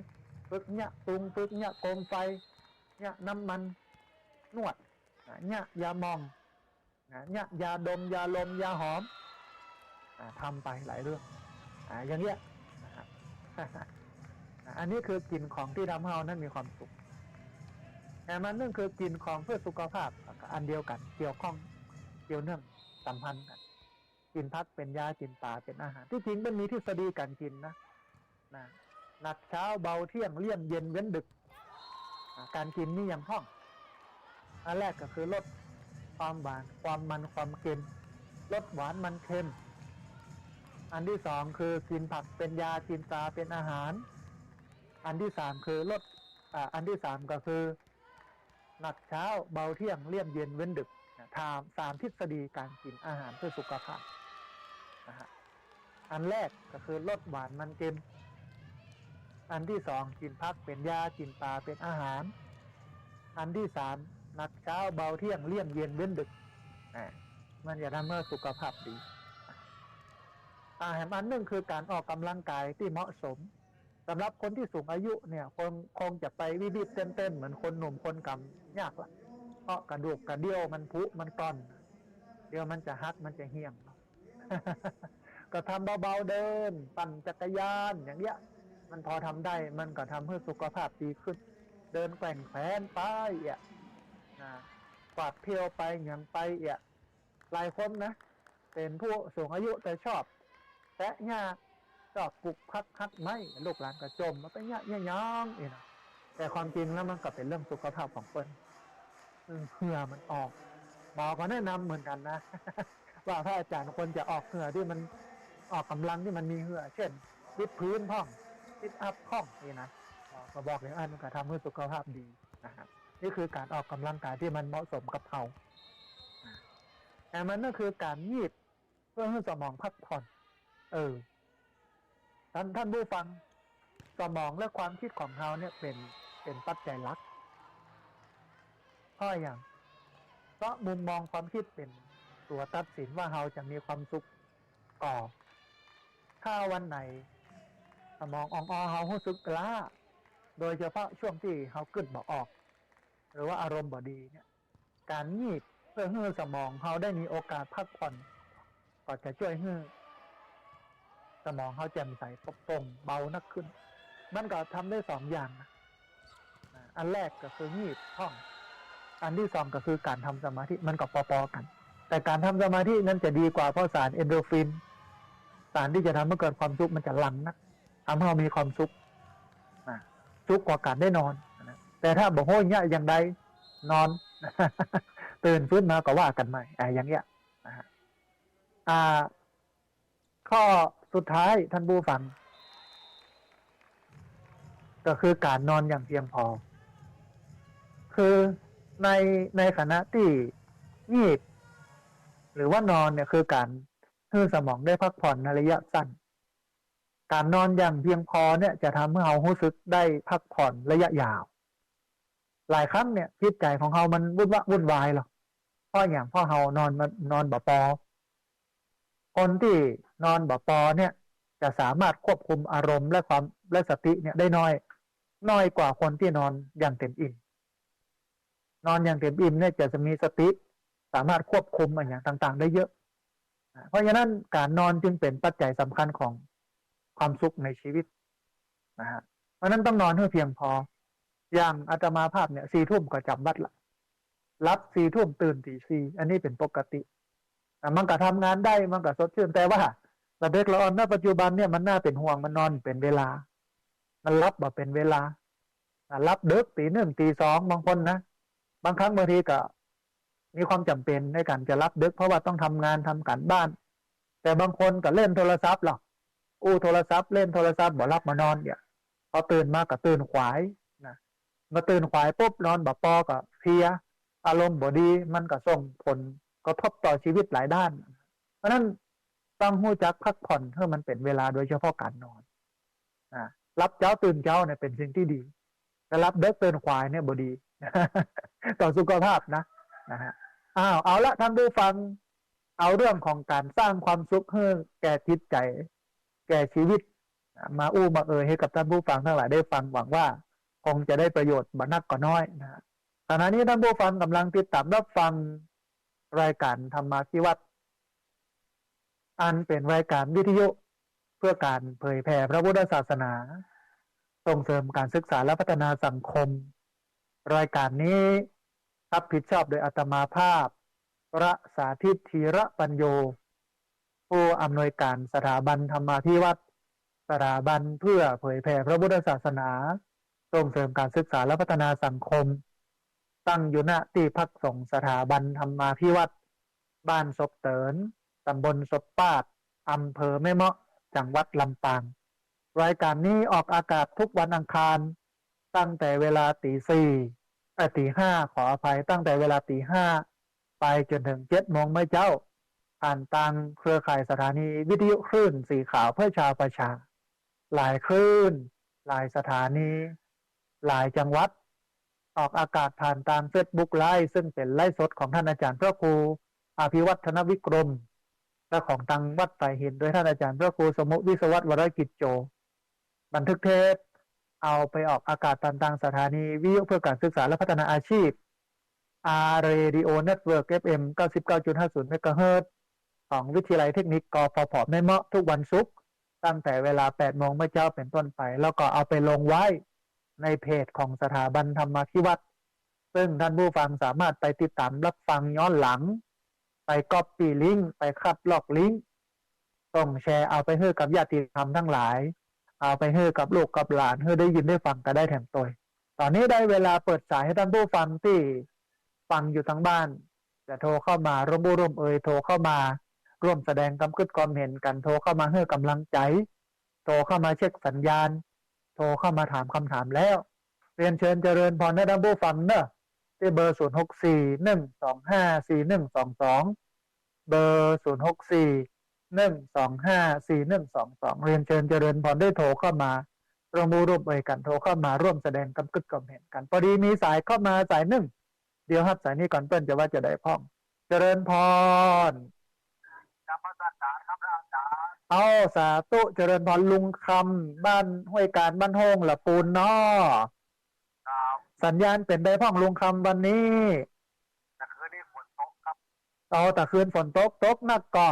ฝึกเยียะตุง ฝึกเยียะโกมไฟ เยียะน้ำมันนวด อ่า เยียะยาหม่อง นะ เยียะยาดม ยาลม ยาหอม อ่า ทำไปหลายเรื่อง อ่า อย่างเงี้ยนะฮะ อ่า อันนี้คือกิ๋นของตี้ทำหื้อเฮานั้นมีความสุข แต่มานึ่งคือกิ๋นของเพื่อสุขภาพ อันเดียวกั๋น เกี่ยวข้อง เกี่ยวเนื่อง สัมพันธ์กั๋น กิ๋นผักเป๋นยา กิ๋นป๋าเป๋นอาหาร ตี้จริงมันมีทฤษฎีก๋านกิ๋นนะ นะ หนักเช้าเบาเที่ยง เลี่ยงเย็นเว้นดึก อ่ะ ก๋านกิ๋นมีอย่างพ่อง อันแรกก็คือลดความหวาน ความมัน ความเค็ม ลดหวานมันเค็ม อันตี้สองคือกิ๋นผักเป๋นยา กิ๋นป๋าเป๋นอาหาร อันตี้สามคือลด อ่า อันตี้สามก็คือ หนักเช้าเบาเที่ยง เลี่ยงเย็นเว้นดึกนะ ต๋ามสามทฤษฎีก๋านกิ๋นอาหารเพื่อสุขภาพนะฮะ อันแรกก็คือลดหวานมันเก็ม อันตี้สองกิ๋นผักเป๋นยา กิ๋นป๋าเป๋นอาหาร อันตี้สามหนักเช้าเบาเที่ยง เลี่ยงเย็นเว้นดึก อ่า มันจะทำให้สุขภาพดี อ่า แหมอันนึ่งคือก๋านออกก๋ำลังก๋ายตี้เหมาะสม สำหรับคนตี้สูงอายุเนี่ย คง คงจะไปวีดๆเต้นๆเหมือนคนหนุ่มคนก๋ำยากละ เพราะกระดูกกระเดี่ยวมันผุมันก่อน เดี๋ยวมันจะหักมันจะเหี่ยง ก็ทำเบาๆ เดิน ปั่นจักรยานอย่างเงี้ย มันพอทำได้ มันก็ทำให้สุขภาพดีขึ้น เดินแกว่งแขนไปเอี้ยนะ กวาดเตียวไปหยังไปเอี้ย หลายคนนะ เป๋นผู้สูงอายุแต่ชอบแตะหญ้า ชอบปลูกผักหักไม้ ลูกหลานก็จ่มมาแตะหญ้า หญ้ายางนี่นะ แต่ความจริงแล้วมันก็เป๋นเรื่องสุขภาพของเปิ้น เออ เหื่อมันออก หมอก็แนะนำเหมือนกั๋นนะ ว่าพระอาจ๋ารย์ควรจะออกเหื่อตี้มัน ออกก๋ำลังตี้มันมีเหื่อ เจ้น วิดพื้นพ่อง ซิทอัพพ่องนี่นะ หมอก็บอกอย่างอั้น มันก็ทำให้สุขภาพดีนะฮะ นี่คือก๋านออกก๋ำลังก๋ายตี้มันเหมาะสมกับเฮา แต่มันก็คือก๋านยีบเพื่อหื้อสมองพักผ่อน เออ ท่าน ท่านผู้ฟัง สมองและความกึ๊ดของเฮาเนี่ยเป๋น เป๋นปัจจัยหลัก เพราะอะหยัง เพราะมุมมองความกึ๊ดเป๋นตั๋วตัดสินว่าเฮาจะมีความสุขก่อ ถ้าวันไหนสมองอ่องออ เฮาฮู้สึกล้า โดยเฉพาะช่วงตี้เฮากึ๊ดบ่ออก หรือว่าอารมณ์บ่ดีเนี่ย ก๋านยีบเพื่อหื้อสมองเฮาได้มีโอกาสพักผ่อน ก็จะจ้วยหื้อสมองเฮาแจ่มใส ปลอดโปร่ง เบานักขึ้น มันก็ทำได้สองอย่างนะ อันแรกก็คือยีบพ่อง อันตี้สองก็คือก๋านทำสมาธิ มันก็ปอๆ กั๋น แต่ก๋านทำสมาธินั้นจะดีกว่า เพราะสารเอนโดรฟิน สารตี้จะทำให้เกิดความสุขมันจะหลั่งนัก ทำให้เฮามีความสุขนะ สุขกว่าก๋านได้นอนนะ แต่ถ้าบ่ฮู้เยียะอย่างใด นอน ตื่นฟื้นมาก็ว่ากั๋นใหม่ อ่า อย่างเงี้ยนะฮะ อ่า ข้อสุดท้ายท่านผู้ฟัง ก็คือก๋านนอนอย่างเพียงพอ คือใน ในขณะตี้ยีบ หรือว่านอนเนี่ย คือก๋านหื้อสมองได้พักผ่อนในระยะสั้น ก๋านนอนอย่างเพียงพอเนี่ยจะทำให้เฮาฮู้สึกได้พักผ่อนระยะยาว หลายครั้งเนี่ยจิตใจ๋ของเฮามันวุ่นวะวุ่นวายหรอก เพราะอะหยัง เพราะเฮานอน นอนบ่ปอ คนตี้นอนบ่ปอเนี่ยจะสามารถควบคุมอารมณ์และความ และสติเนี่ยได้น้อย น้อยกว่าคนตี้นอนอย่างเต็มอิ่ม นอนอย่างเต็มอิ่มเนี่ยจะ จะมีสติ สามารถควบคุมอะหยังต่างๆ ได้เยอะ เพราะฉะนั้นก๋านนอนจึงเป๋นปัจจัยสำคัญของความสุขในชีวิตนะฮะ เพราะฉะนั้นต้องนอนหื้อเพียงพอ อย่างอาตมาภาพเนี่ย สี่ทุ่มก็จ๋ำวัดละ หลับสี่ทุ่มตื่นตีสี่ อันนี้เป๋นปกติ อ่ะ มันก็ทำงานได้ มันก็สดชื่น แต่ว่าเด็กละอ่อนณปัจจุบันเนี่ยมันน่าเป๋นห่วง มันนอนบ่เป๋นเวลา มันหลับบ่เป๋นเวลา อ่ะ หลับดึกตีหนึ่งตีสอง บางคนนะ บางครั้งบางทีก็มีความจ๋ำเป๋นในก๋านจะหลับดึก เพราะว่าต้องทำงาน ทำก๋านบ้าน แต่บางคนก็เล่นโทรศัพท์หรอก อู้โทรศัพท์ เล่นโทรศัพท์ บ่หลับบ่นอนเนี่ย พอตื่นมาก็ตื่นขวายนะ เมื่อตื่นขวายปุ๊บ นอนบ่ปอก็เพลีย อารมณ์บ่ดี มันก็ส่งผลกระทบต่อชีวิตหลายด้าน เพราะฉะนั้นต้องฮู้จักพักผ่อนหื้อมันเป๋นเวลา โดยเฉพาะก๋านนอน อ่า หลับเจ๊าตื่นเจ๊าเนี่ยเป๋นสิ่งตี้ดี แต่หลับดึกตื่นขวายเนี่ยบ่ดี ต่อสุขภาพนะ นะฮะ อ้าว เอาละท่านผู้ฟัง เอาเรื่องของก๋านสร้างความสุขหื้อแก่จิตใจ๋ แก่ชีวิต มาอู้มาเอ่ยหื้อกับท่านผู้ฟังตังหลายได้ฟัง หวังว่าคงจะได้ประโยชน์บ่นักก็น้อยนะฮะ ขณะนี้ท่านผู้ฟังก๋ำลังติดต๋ามรับฟังรายก๋านธรรมาภิวัฒน์ อันเป๋นรายก๋านวิทยุเพื่อก๋านเผยแผ่พระพุทธศาสนา ส่งเสริมก๋านศึกษาและพัฒนาสังคม รายก๋านนี้รับผิดชอบโดยอาตมาภาพ พระสาธิต ธีระปัญโญ ผู้อำนวยก๋านสถาบันธรรมาภิวัฒน์ สถาบันเพื่อเผยแผ่พระพุทธศาสนา ส่งเสริมก๋านศึกษาและพัฒนาสังคม ตั้งอยู่ ณ ตี้พักสงฆ์สถาบันธรรมาภิวัฒน์ บ้านศพเติน ต๋ำบลศพปาด อำเภอแม่เมาะ จังหวัดลำปาง รายการนี้ออกอากาศทุกวันอังคาร ตั้งแต่เวลาตีสี่ เอ่อ ตีห้า ขออภัย ตั้งแต่เวลาตีห้า ไปจ๋นเถิงเจ็ดโมงเมื่อเจ๊า ผ่านตางเครือข่ายสถานีวิทยุคลื่นสีขาวเพื่อชาวประชา หลายคลื่น หลายสถานี หลายจังหวัด ออกอากาศผ่านตางเฟซบุ๊กไลฟ์ ซึ่งเป๋นไลฟ์สดของต้านอาจ๋ารย์พระครูอภิวัฒนวิกรม และของตังวัดสายหิน โดยต้านอาจ๋ารย์พระครูสมุวิศวัตร วรกิจโจ บันทึกเทป เอาไปออกอากาศผ่านตางสถานีวิทยุเพื่อการศึกษาและพัฒนาอาชีพ อาร์ เรดิโอ เน็ตเวิร์ก เอฟเอ็ม เก้าสิบเก้าจุดห้าศูนย์ เมกะเฮิรตซ์ ของวิทยาลัยเทคนิค กฟผ แม่เมาะ ทุกวันศุกร์ ตั้งแต่เวลาแปดโมงเมื่อเจ๊าเป๋นต้นไป แล้วก็เอาไปลงไว้ในเพจของสถาบันธรรมาภิวัฒน์ ซึ่งต้านผู้ฟังสามารถไปติดต๋ามรับฟังย้อนหลัง ไปก๊อปปี้ลิงก์ ไปคัดลอกลิงก์ ส่งแชร์เอาไปหื้อกับญาติธรรมตังหลาย เอาไปหื้อกับลูกกับหลาน หื้อได้ยินได้ฟังกั๋นได้แถมตวย ต๋อนนี้ได้เวลาเปิดสายหื้อต้านผู้ฟังตี้ฟังอยู่ตางบ้าน จะโทรเข้ามาร่วมอู้ร่วมเอย โทรเข้ามาร่วมแสดงกำกึ๊ดกำเห็นกั๋น โทรเข้ามาหื้อกำลังใจ๋ โทรเข้ามาเช็คสัญญาณ โทรเข้ามาถามกำถามแล้ว เรียนเชิญเจริญพรนะต้านผู้ฟังเน่อ ตี้เบอร์ ศูนย์หกสี่ หนึ่งสองห้า สี่หนึ่งสองสอง เบอร์ ศูนย์หกสี่ หนึ่งสองห้า สี่หนึ่งสองสอง เรียนเชิญเจริญพรได้โทรเข้ามาร่วมอู้ร่วมเอยกั๋น โทรเข้ามาร่วมแสดงกำกึ๊ดกำเห็นกั๋น ปอดีมีสายเข้ามาสายนึ่ง เดี๋ยวฮับสายนี้ก่อนเปิ้นจะว่าจะใดพ่อง เจริญพร นมัสการครับพระอาจารย์ เอ้า สาธุ เจริญพร ลุงคำ บ้านห้วยการ บ้านโฮ่งละปูนเนาะ ครับ สัญญาณเป๋นใดพ่องลุงคำวันนี้ ตะคืนนี้ฝนตกครับ เอ้า ตะคืนฝนตก ตกหนักก่อ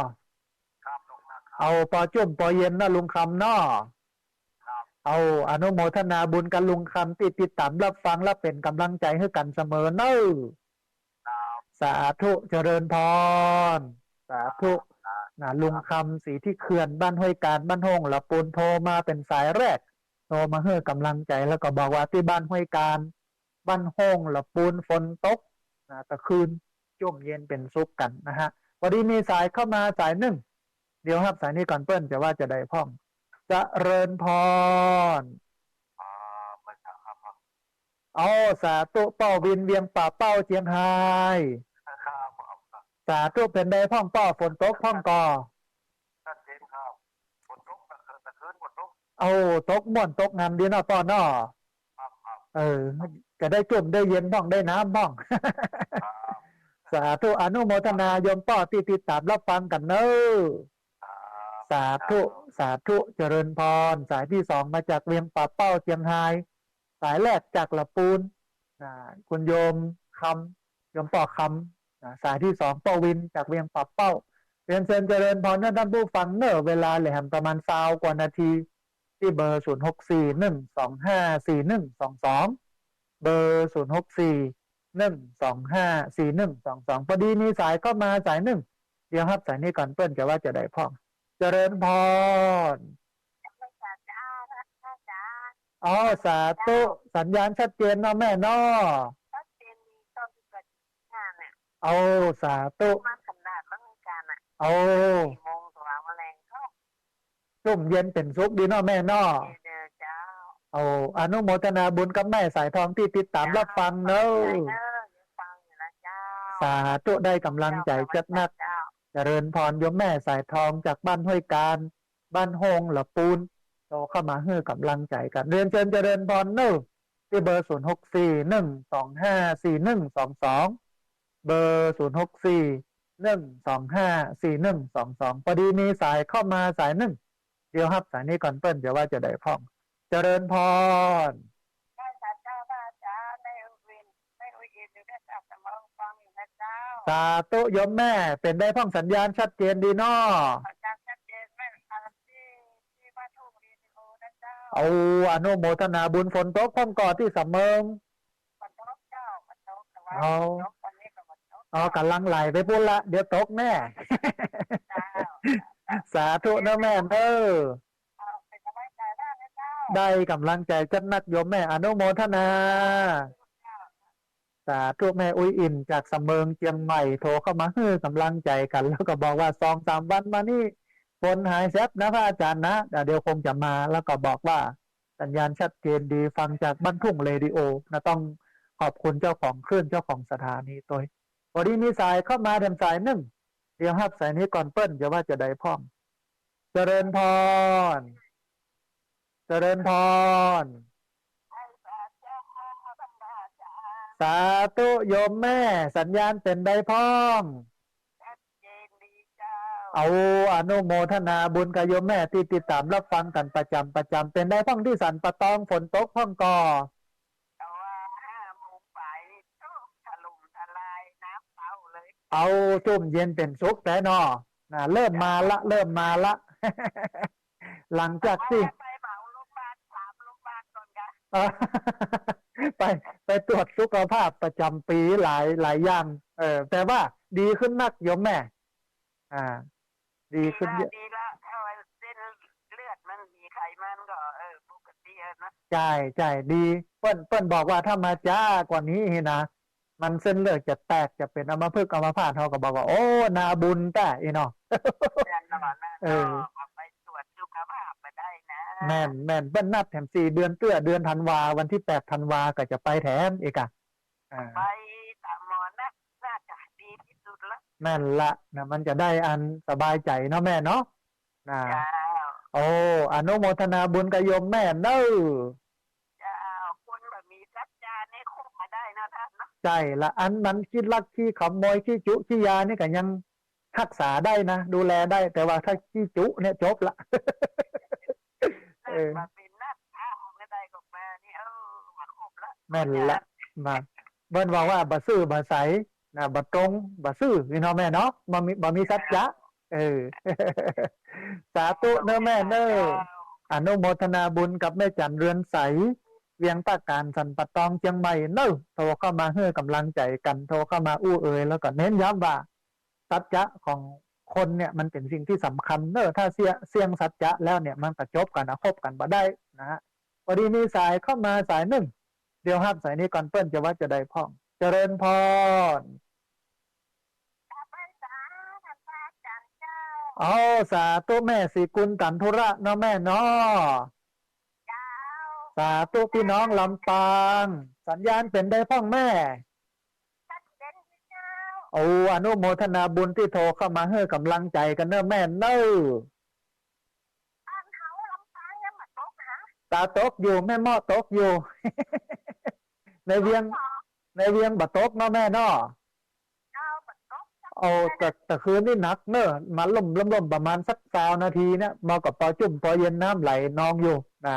ครับ ตกหนักครับ เอ้า ปอจุ่มปอเย็นเนาะลุงคำเนาะ ครับ เอ้า อนุโมทนาบุญกับลุงคำตี้ติดต๋ามรับฟังและเป๋นกำลังใจ๋หื้อกั๋นเสมอเน่อ ครับ สาธุ เจริญพร สาธุ ครับ นะ ลุงคำ ศรีที่เขื่อน บ้านห้วยการ บ้านโฮ่งละปูน โทรมาเป๋นสายแรก โทรมาหื้อกำลังใจ๋ แล้วก็บอกว่าตี้บ้านห้วยการ บ้านโฮ่งละปูนฝนตกนะ ตะคืนจุ่มเย็นเป๋นสุขกั๋นนะฮะ ปอดีมีสายเข้ามาสายนึ่ง เดี๋ยวฮับสายนี้ก่อนเปิ้นจะว่าจะใดพ่อง เจริญพร อ๋อ มาจากครับ เอ้า สาธุ ป้อวิน เวียงป่าเป้า เจียงฮาย ครับ สาธุ เป๋นใดพ่องป้อ ฝนตกพ่องก่อ ชัดเจนครับ ฝนตก ตะคืน ตะคืนฝนตก เอ้า ตกม่วนตกงามดีเนาะป้อเนาะ ครับ ครับ เออ จะได้จุ่มได้เย็นพ่อง ได้น้ำพ่อง ครับ สาธุ อนุโมทนาโยมป้อตี้ติดต๋ามรับฟังกั๋นเน่อ ครับ สาธุ ครับ สาธุ เจริญพร สายตี้สองมาจากเวียงป่าเป้า เจียงฮาย สายแรกจากละปูน นะ คุณโยมคำ โยมป้อคำ นะ สายตี้สองป้อวินจากเวียงป่าเป้า เรียนเชิญเจริญพรนะต้านผู้ฟังเน่อ เวลาเหลือแหมประมาณซาวกว่านาที ตี้เบอร์ ศูนย์หกสี่ หนึ่งสองห้า สี่หนึ่งสองสอง เบอร์ ศูนย์หกสี่ หนึ่งสองห้า สี่หนึ่งสองสอง ปอดีมีสายเข้ามาสายนึ่ง เดี๋ยวฮับสายนี้ก่อนเปิ้นจะว่าจะใดพ่อง เจริญพร นมัสการเจ้า พระอาจารย์ อ๋อ สาธุ สัญญาณชัดเจนเนาะแม่เนาะ ชัดเจนดี ตอนที่เกิดงานน่ะ โอ้ สาธุ มาขนาดเมื่อวันจันทร์น่ะ โอ้ สี่โมงกว่ามาแลงก็ จุ่มเย็นเป๋นสุขดีเนาะแม่เนาะ ดีเด้อเจ้า โอ้ อนุโมทนาบุญกับแม่สายทองตี้ติดต๋ามรับฟังเน่อ เจ้า ขอบใจเน่อ ยังฟังอยู่นะเจ้า สาธุ ได้กำลังใจ๋จัดหนัก เจ้า เจริญพร โยมแม่สายทองจากบ้านห้วยการ บ้านโฮ่งละปูน โทรเข้ามาหื้อกำลังใจ๋กั๋น เรียนเชิญเจริญพรเน่อ ตี้เบอร์ ศูนย์หกสี่ หนึ่งสองห้า สี่หนึ่งสองสอง เบอร์ ศูนย์หกสี่ หนึ่งสองห้า สี่หนึ่งสองสอง ปอดีมีสายเข้ามาสายนึ่ง เดี๋ยวฮับสายนี้ก่อนเปิ้นจะว่าจะใดพ่อง เจริญพร ได้สาธุเจ้า พระอาจารย์ ได้อู้อิน ได้อู้อินอยู่ ได้สาธุ เสมอฟังอยู่นะเจ้า สาธุ โยมแม่ เป๋นใดพ่อง สัญญาณชัดเจนดีเนาะ สัญญาณชัดเจน แม่ อ่า ตี้ ตี้บ้านทุ่งเรดิโอนะเจ้า เอา อนุโมทนาบุญ ฝนตกพ่องก่อตี้สำเมิง ฝนตกเจ้า ฝนตก แต่ว่า เอา ฝนตก วันนี้ก็ฝนตก อ๋อ เจ้า ก๋ำลังไหลไปปู้นละ เดี๋ยวตกแน่ เจ้า สาธุเน่อแม่เน่อ เอา เป๋นก๋ำลังใจ๋มากเลยเจ้า ได้ก๋ำลังใจ๋จัดหนักโยมแม่ อนุโมทนา เจ้า สาธุ แม่อุ๊ยอิ่นจากสำเมิงเจียงใหม่ โทรเข้ามาหื้อกำลังใจ๋กั๋น แล้วก็บอกว่าสองสามวันมานี่ ฝนหายแซ็บนะพระอาจารย์นะ เดี๋ยวคงจะมาแล้วก็บอกว่าสัญญาณชัดเจนดี ฟังจากบ้านทุ่งเรดิโอนะ ต้องขอบคุณเจ้าของคลื่น เจ้าของสถานีตวย พอดีมีสายเข้ามาแถมสายนึ่ง เดี๋ยวฮับสายนี้ก่อนเปิ้นจะว่าจะใดพ่อง เจริญพร เจริญพร สาธุโยมแม่ สัญญาณเป๋นใดพ่อง ชัดเจนดีเจ้า เอาอนุโมทนาบุญกับโยมแม่ตี้ติดต๋ามรับฟังกั๋นประจ๋ำประจ๋ำ เป๋นใดพ่องตี้สันป่าตอง ฝนตกพ่องก่อ แต่ว่าห้าโมงไปนี่ โอ้ ถล่มทลาย น้ำเข้าเลย เอา จุ่มเย็นเป๋นสุขแต๊เนาะ นะ เริ่มมาละ เริ่มมาละ หลังจากตี้ ไปเหมาโรงพยาบาล สามโรงพยาบาลก่อนค่ะ เออ ไป ไปตรวจสุขภาพประจ๋ำปี๋หลาย หลายอย่าง เออ แต่ว่าดีขึ้นนักโยมแม่ อ่า ดีขึ้นเยอะ ดีละ ถ้าว่าเส้นเลือดมันมีไขมันก็ เออ ปกติอะนะ ใจ้ ใจ้ ดี เปิ้น เปิ้นบอกว่าถ้ามาจ๊ากว่านี้นะ มันเส้นเลือดจะแตก จะเป๋นอัมพฤกษ์อัมพาต เฮาก็บอกว่า โอ้ นาบุญแต๊อี้เนาะ แม่นเนาะ เออ ก็ไปตรวจสุขภาพมาได้นะ แม่น แม่น เปิ้นนัดแถมสี่เดือนเตื้อ เดือนธันวา วันตี้แปดธันวาก็จะไปแถมอีกอะ อ่า ไปต๋ามหมอนัด น่าจะดีตี้สุดละ แม่นละนะ มันจะได้อันสบายใจ๋เนาะแม่เนาะ นะ เจ้า โอ้ อนุโมทนาบุญกับโยมแม่เน่อ เจ้า คนบ่มีสัจจะนี่คบบ่ได้เนาะต้านเนาะ ใจ้ละ อันมันขี้ลักขี้ขโมย ขี้จุขี้ยานี่ก็ยังฮักษาได้นะ ดูแลได้ แต่ว่าถ้าขี้จุเนี่ยจบละ เออ บ่มีนัด ถ้าบ่ได้ก็มานี่ เออ บ่คบละ แม่นละ มา เปิ้นว่า ว่าบ่ซื่อบ่ใส นะ บ่ตรง บ่ซื่อ นี่เนาะแม่เนาะ บ่มี บ่มีสัจจะ เออ สาธุเน่อแม่เน่อ อนุโมทนาบุญกับแม่จันเรือนใส เวียงต้าก๋าน สันป่าตอง เจียงใหม่เน่อ โทรเข้ามาหื้อก๋ำลังใจ๋กั๋น โทรเข้ามาอู้เอ่ย แล้วก็เน้นย้ำว่า สัจจะของคนเนี่ยมันเป๋นสิ่งตี้สำคัญเน่อ ถ้าเสี้ย เสี้ยงสัจจะแล้วเนี่ยมันก็จบกั๋นนะ คบกั๋นบ่ได้นะฮะ พอดีมีสายเข้ามาสายนึ่ง เดี๋ยวฮับสายนี้ก่อน เปิ้นจะว่าจะใดพ่อง เจริญพร กราบไหว้สาธุ ท่านพระอาจารย์เจ้า เอา สาธุแม่ศรีกุลตันธุระเนาะแม่เนาะ เจ้า สาธุ ปี้น้องลำปาง สัญญาณเป๋นใดพ่องแม่ ชัดเจนดีเจ้า โอ้ อนุโมทนาบุญตี้โทรเข้ามาหื้อก๋ำลังใจ๋กั๋นเน่อแม่เน่อ บ้านเฮาลำปางยังบ่ตกนะ ตาตกอยู่ แม่เมาะตกอยู่ ในเวียง ตกเหรอ ในเวียงบ่ตกเนาะแม่เนาะ เจ้า บ่ตก โอ้ แต่ แต่คืนนี้หนักเน่อ มาล่มๆๆ ประมาณสักซาวนาทีเนี่ย มาก็ปอจุ่มปอเย็น น้ำไหลนองอยู่นะ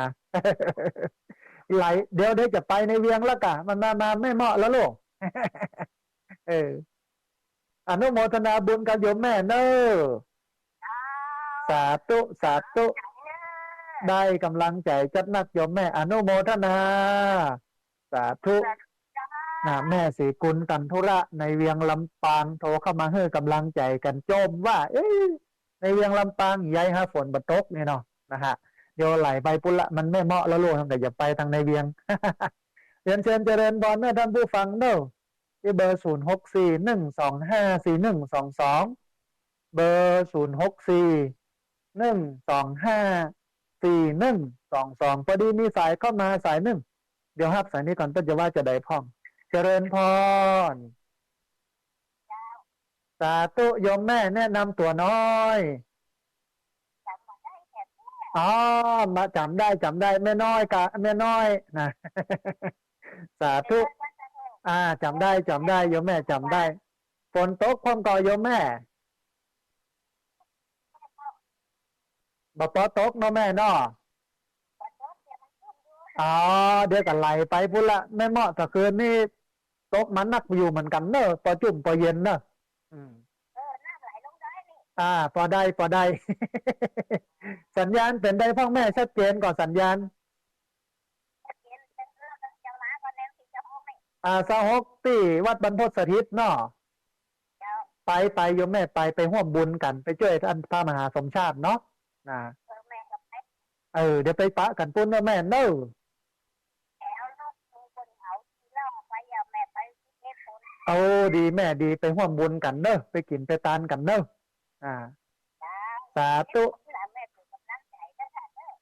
ไหล เดี๋ยว เดี๋ยวจะไปในเวียงแล้วก่ะ มันมา มาแม่เมาะแล้วลูก เออ อนุโมทนาบุญกับโยมแม่เน่อ เจ้า สาธุ สาธุ ได้ก๋ำลังใจ๋จัดนักโยมแม่ อนุโมทนา สาธุ สาธุเจ้า นะ แม่ศรีกุลตันธุระ ในเวียงลำปาง โทรเข้ามาหื้อก๋ำลังใจ๋กั๋น โจมว่า เอ๊ะ ในเวียงลำปางใหญ่ฮะ ฝนบ่ตกนี่เนาะ นะฮะ เดี๋ยวไหลไปปุ้นละ มันแม่เมาะแล้วลูก ก็อย่าไปตางในเวียง เรียนเชิญเจริญพรเน่อท่านผู้ฟังเน่อ ตี้เบอร์ ศูนย์หกสี่ หนึ่งสองห้า สี่หนึ่งสองสอง เบอร์ ศูนย์หกสี่ หนึ่งสองห้า สี่หนึ่งสองสอง พอดีมีสายเข้ามาสายนึ่ง เดี๋ยวฮับสายนี้ก่อน เปิ้นจะว่าจะใดพ่อง เจริญพร สาธุ โยมแม่แนะนำตั๋วน้อย จ๋ำบ่ได้ จ๋ำบ่ได้ อ๋อ มาจ๋ำได้ จ๋ำได้ แม่น้อยกะ แม่น้อยนะ สาธุ แม่น้อยวัดสะโทก อ่า จ๋ำได้ จ๋ำได้ โยมแม่จ๋ำได้ ฝนตกพ่องก่อโยมแม่ บ่ปอตกเนาะแม่เนาะ บ่ตก เดี๋ยวมันขึ้นอยู่ อ๋อ เดี๋ยวก็ไหลไปปุ้นละ แม่เมาะ ตะคืนนี้ตกมานักอยู่เหมือนกั๋นเน่อ ปอจุ่มปอเย็นเน่อ อืม เออ น้ำไหลลงดอยนี่ อ่า ปอได้ ปอได้ สัญญาณเป๋นใดพ่องแม่ ชัดเจนก่อสัญญาณ ชัดเจน เออ จะมาก่อนแล้ว ตี้ซาวหกนี่ อ่า ซาวหก ตี้วัดบรรพตสถิตเนาะ เจ้า ไป ไป โยมแม่ไป ไปฮ่วมบุญกั๋น ไปจ้วยต้านพระมหาสมชาติเนาะ นะ เออ แม่ก็ไป เออ เดี๋ยวไปปะกั๋นปุ้นเน่อแม่เน่อ แถวลูกมีคนเขาที่เล่าไปอ่ะ แม่ไปที่เทพบุญ โอ้ ดีแม่ดี ไปฮ่วมบุญกั๋นเน่อ ไปกิ๋นไปตานกั๋นเน่อ อ่า จ้า สาธุ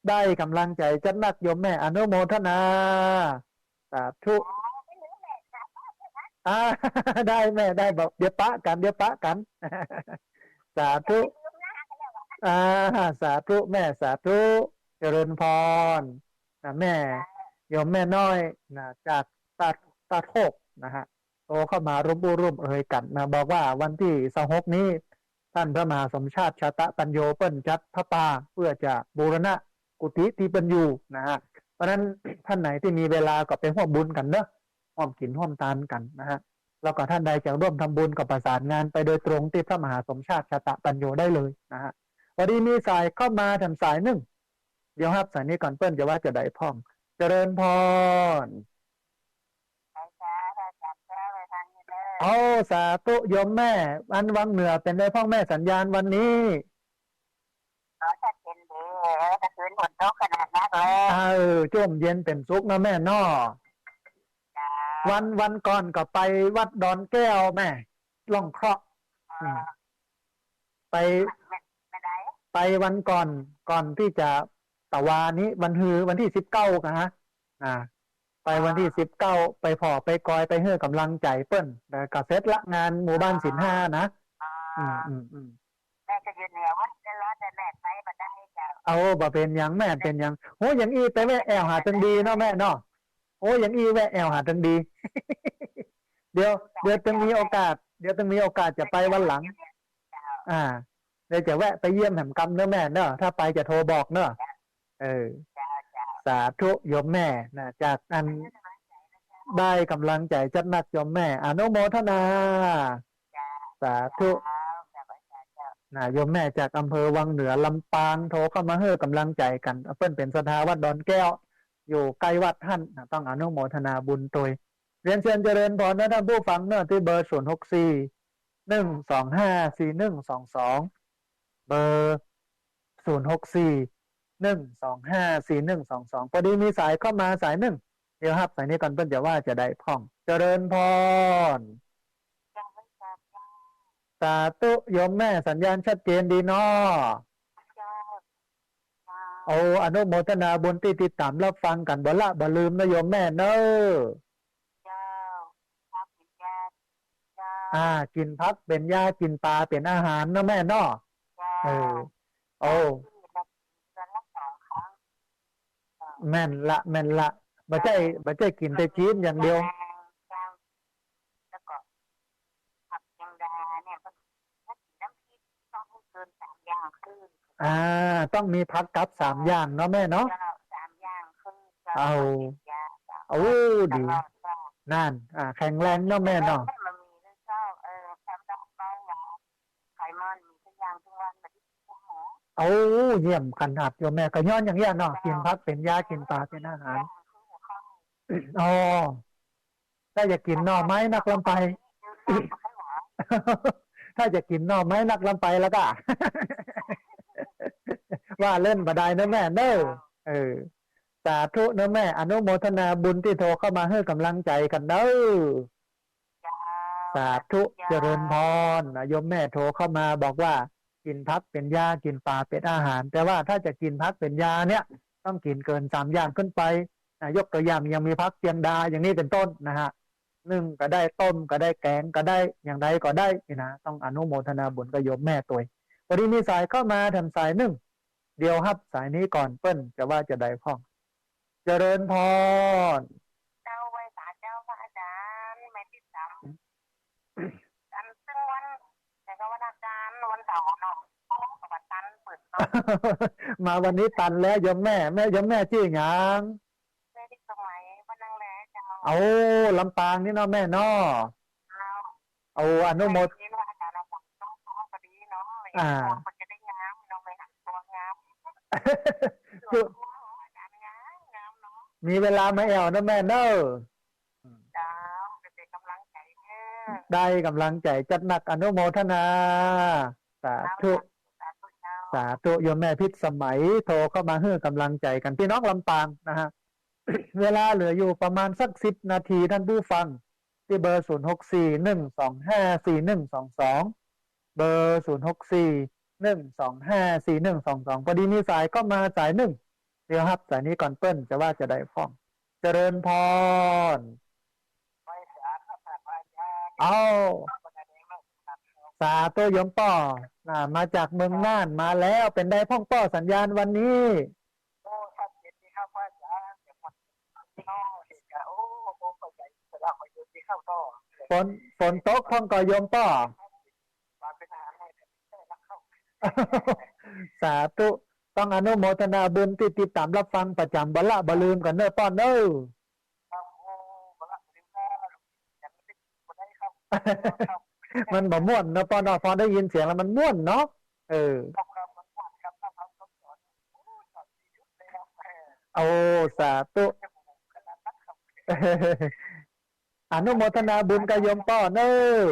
ได้ก๋ำลังใจ๋จัดนักโยมแม่ อนุโมทนา สาธุ อ่า ได้แม่ ได้ บอก เดี๋ยวปะกั๋น เดี๋ยวปะกั๋น สาธุ อ่า สาธุแม่ สาธุ เจริญพร นะแม่ โยมแม่น้อย นะ จากตาด ตาดโคก นะฮะ โทรเข้ามาร่วมอู้ร่วมเอยกั๋นนะ บอกว่าวันตี้ซาวหกนี้ ต้านพระมหาสมชาติ ชาตะปัญโญ เปิ้นจัดผ้าป่าเพื่อจะบูรณะกุฏิตี้เปิ้นอยู่นะฮะ เพราะฉะนั้นต้านไหนตี้มีเวลาก็ไปฮ่วมบุญกั๋นเนาะ ฮ่วมกิ๋นฮ่วมตานกั๋นนะฮะ แล้วก็ต้านใดจะร่วมทำบุญก็ประสานงานไปโดยตรงตี้พระมหาสมชาติ ชาตะปัญโญ ได้เลยนะฮะ พอดีมีสายเข้ามาแถมสายนึ่ง เดี๋ยวฮับสายนี้ก่อน เปิ้นจะว่าจะใดพ่อง เจริญพร โอ้ สาธุโยมแม่ อันวังเหนือเป๋นใดพ่องแม่ สัญญาณวันนี้ อ๋อ ชัดเจนดี เออ ตะคืนฝนตกขนาดนักเลย เออ จ้มเย็นเป๋นสุขเนาะแม่เนาะ จ้า วัน วันก่อนก็ไปวัดดอนแก้วแม่ ร่องเคราะห์ อ๋อ อืม ไป ไม่ ไม่ได้ ไปวันก่อน ก่อนตี้จะตะวานี้ วันฮือ วันตี้สิบเก้านะฮะ อ่า ไปวันตี้ อ่า สิบเก้า ไปผ่อไปกอย ไปหื้อก๋ำลังใจ๋เปิ้น แล้วก็เสร็จละงานหมู่บ้านศีลห้านะ อ๋อ อืม อืม อืม แม่ก็อยู่เหนือวัดแล้ว แต่แม่ไปบ่ได้เจ้า เอา บ่เป๋นหยังแม่ เป๋นหยัง โห อย่างอี้ไปแวะแอ่วหาตึงดีเนาะแม่เนาะ โอ้ อย่างอี้แวะแอ่วหาตึงดี เดี๋ยว เดี๋ยวตึงมีโอกาส เดี๋ยวตึงมีโอกาสจะไปวันหลัง อ่า เดี๋ยวจะแวะไปเยี่ยมแหมกำเนาะแม่เนาะ ถ้าไปจะโทรบอกเนาะ เออ สาธุโยมแม่นะ จากอันได้ก๋ำลังใจ๋จัดนักโยมแม่ อนุโมทนา สาธุ นะ โยมแม่จากอำเภอวังเหนือ ลำปาง โทรเข้ามาหื้อก๋ำลังใจ๋กั๋น เปิ้นเป๋นศรัทธาวัดดอนแก้ว อยู่ใก้วัดหั้นนะ ต้องอนุโมทนาบุญตวย เรียนเชิญเจริญพรนะต้านผู้ฟังเนาะ ตี้เบอร์ ศูนย์หกสี่ หนึ่งสองห้า สี่หนึ่งสองสอง เบอร์ ศูนย์หกสี่ หนึ่งสองห้า สี่หนึ่งสองสอง พอดีมีสายเข้ามาสายนึ่ง เดี๋ยวฮับสายนี้ก่อน เปิ้นจะว่าจะใดพ่อง เจริญพร สาธุโยมแม่ สัญญาณชัดเจนดีเนาะ เจ้า เออ อนุโมทนาบุญตี้ติดต๋ามฮับฟังกั๋น บ่ละบ่ลืมเนาะโยมแม่เนาะ เจ้า ผักเป๋นยา เจ้า อ่า กิ๋นผักเป๋นยา กิ๋นปาเป๋นอาหารเนาะแม่เนาะ เจ้า เออ โอ้ เดือนละสองครั้ง เจ้า แม่นละ แม่นละ บ่ใจ้ บ่ใจ้กิ๋นแต่จีนอย่างเดียว เจ้า แล้วก็ผักแมงดาเนี่ย ถ้ากิ๋นน้ำพริกต้องไม่เกินสามอย่างครึ่ง อ่า ต้องมีผักกับสามอย่างเนาะแม่เนาะ เจ้า สามอย่างครึ่ง เจ้า เอา ผักเป๋นยา เจ้า โอ้ ดี ตลอด เจ้า นั่น อ่า แข็งแรงเนาะแม่เนาะ แม่มันมีด้วย เจ้า เออ ความดันเบาหวาน ไขมัน มีทุกอย่างทุกวัน มาที่คุณหมอ โอ้ เยี่ยมขนาดโยมแม่ ก็ย้อนอย่างเนี้ยเนาะ เจ้า กิ๋นผักเป๋นยา กิ๋นปาเป๋นอาหาร เจ้า อ๋อ ถ้าอยากกิ๋นหน่อไม้นักลำไป ถ้าอยากกิ๋นหน่อไม้นักลำไปแล้วก็ ว่าเล่นบ่ได้เนาะแม่เนาะ เออ สาธุเนาะแม่ อนุโมทนาบุญตี้โทรเข้ามาหื้อก๋ำลังใจ๋กั๋นเนาะ เจ้า สาธุ เจ้า เจริญพรนะ โยมแม่โทรเข้ามาบอกว่ากิ๋นผักเป๋นยา กิ๋นปาเป๋นอาหาร แต่ว่าถ้าจะกิ๋นผักเป๋นยาเนี่ย ต้องกิ๋นเกินสามอย่างขึ้นไปนะ ยกตัวอย่างยังมีผักเตียงดาอย่างนี้เป็นต้นนะฮะ นึ่งก็ได้ ต้มก็ได้ แก๋งก็ได้ อย่างใดก็ได้นี่นะ ต้องอนุโมทนาบุญกับโยมแม่ตวย พอดีมีสายเข้ามาแถมสายนึ่ง เดี๋ยวฮับสายนี้ก่อน เปิ้นจะว่าจะใดพ่อง เจริญพร เจ้า ไหว้สาเจ้าพระอาจารย์ แม่ติดต๋าม อันซึ่งวัน แต่ก็วันอาจารย์ วันเสาร์เนาะ เพราะว่าวันตันเปิดเนาะ มาวันนี้ตันแล้วโยมแม่ แม่ โยมแม่จื้อหยัง แม่ทิพย์สมัย บ้านนางแลเจ้า เอา ลำปางนี่เนาะแม่เนาะ เจ้า เอา อนุโมท ได้ยินว่าอาจารย์เอาฝนตก พอดีเนาะ อ่า คนจะได้งามเนาะ ไม่หักตัวงาม ส่วนตัวของอาจารย์งาม งามเนาะ มีเวลามาแอ่วเนาะแม่เนาะ เจ้า จะเป็นกำลังใจเด้อ ได้กำลังใจ๋จัดนัก อนุโมทนา สาธุ สาธุเจ้า สาธุ โยมแม่พิษสมัย โทรเข้ามาหื้อกำลังใจ๋กั๋น พี่น้องลำปางนะฮะ เวลาเหลืออยู่ประมาณสักสิบนาที ท่านผู้ฟัง ตี้เบอร์ ศูนย์หกสี่ หนึ่งสองห้า สี่หนึ่งสองสอง เบอร์ ศูนย์หกสี่ หนึ่งสองห้า สี่หนึ่งสองสอง พอดีมีสายเข้ามาสายนึ่ง ดี๋ยวฮับสายนี้ก่อนเปิ้นจะว่าจะใดพ่อง เจริญพร เอ้า สาธุโยมป้อ น่ะ มาจากเมืองน่านมาแล้ว เป๋นใดพ่องป้อสัญญาณวันนี้ โอ้ ชัดเจนดีครับพระอาจารย์ เดี๋ยวผม พี่น้องเห็นกัน โอ้ ผมเข้าใจสาระประโยชน์ที่เข้าต่อ ฝน ฝนตกพ่องก่อโยมป้อ มาเป็นอาหารให้ได้รับเข้า สาธุ ต้องอนุโมทนาบุญตี้ติดต๋ามรับฟังประจ๋ำ บ่ละบ่ลืมกั๋นเน่อป้อเน่อ ครับ โอ้ บ่ละบ่ลืมนะ อย่าลืมไปกดไลค์ครับ ครับ มันบ่ม่วนเนาะป้อเนาะ พอได้ยินเสียงแล้วมันม่วนเนาะ เออ ครับ ครับ มันม่วนครับ ถ้าทำคำสอน โอ้ สอนดีสุดเลยครับ เออ โอ้ สาธุ ขนาดนั้นครับ อนุโมทนาบุญกับโยมป้อเน่อ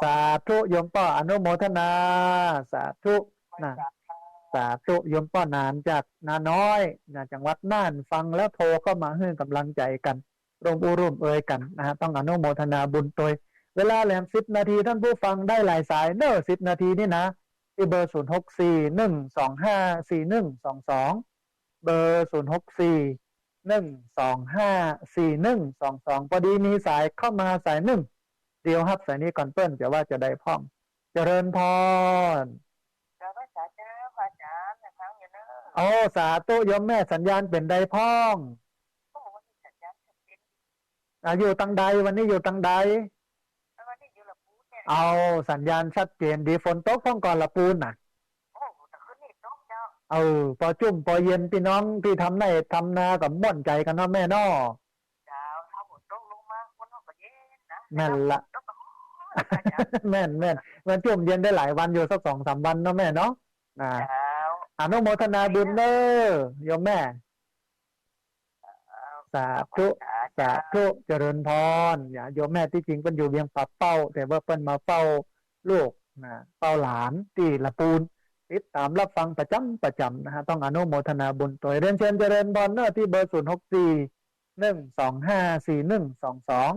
สาธุโยมป้อ อนุโมทนา สาธุ น่ะ สาธุ โยมป้อหนานจากนาน้อย น่ะ จังหวัดน่าน ฟังแล้วโทรเข้ามาหื้อก๋ำลังใจ๋กั๋น ร่วมอู้ร่วมเอยกั๋นนะฮะ ต้องอนุโมทนาบุญตวย เวลาแหลมสิบนาที ท่านผู้ฟังได้หลายสายเน่อ สิบนาทีนี่นะ ตี้เบอร์ ศูนย์หกสี่ หนึ่งสองห้า สี่หนึ่งสองสอง เบอร์ ศูนย์หกสี่ หนึ่งสองห้า สี่หนึ่งสองสอง ปอดีมีสายเข้ามาสายนึ่ง เดี๋ยวฮับสายนี้ก่อนเปิ้นจะว่าจะใดพ่อง เจริญพร เจ้าพระอาจารย์ เจ้าพระอาจารย์ ฟังอยู่เนอะ โอ้ สาธุโยมแม่ สัญญาณเป๋นใดพ่อง โอ้ วันนี้สัญญาณชัดเจน อ่ะ อยู่ตังใด วันนี้อยู่ตังใด วันนี้อยู่ละปูนเนี่ย เอา สัญญาณชัดเจนดี ฝนตกพ่องก่อละปูนน่ะ โอ้ แต่คืนนี้ตกเจ้า เออ ปอจุ่มปอเย็น ปี้น้องตี้ทำไฮ่ทำนาก็ม่วนใจ๋กั๋นเนาะแม่เนาะ เจ้า ถ้าฝนตกลงมา คนเฮาก็เย็นนะ แม่นละ ตกก็ฮ้อน แม่น แม่น มันจุ่มเย็นได้หลายวันอยู่ สักสองสามวันเนาะแม่เนาะ นะ เจ้า อนุโมทนาบุญเน่อ โยมแม่ สาธุ สาธุ เจริญพร เนี่ย โยมแม่ตี้จริงเปิ้นอยู่เวียงป่าเป้า แต่ว่าเปิ้นมาเฝ้าลูกนะ เฝ้าหลานตี้ละปูน ติดต๋ามรับฟังประจ๋ำประจ๋ำนะฮะ ต้องอนุโมทนาบุญตวย เรียนเชิญเจริญพรเน่อ ตี้เบอร์ ศูนย์หกสี่ หนึ่งสองห้า สี่หนึ่งสองสอง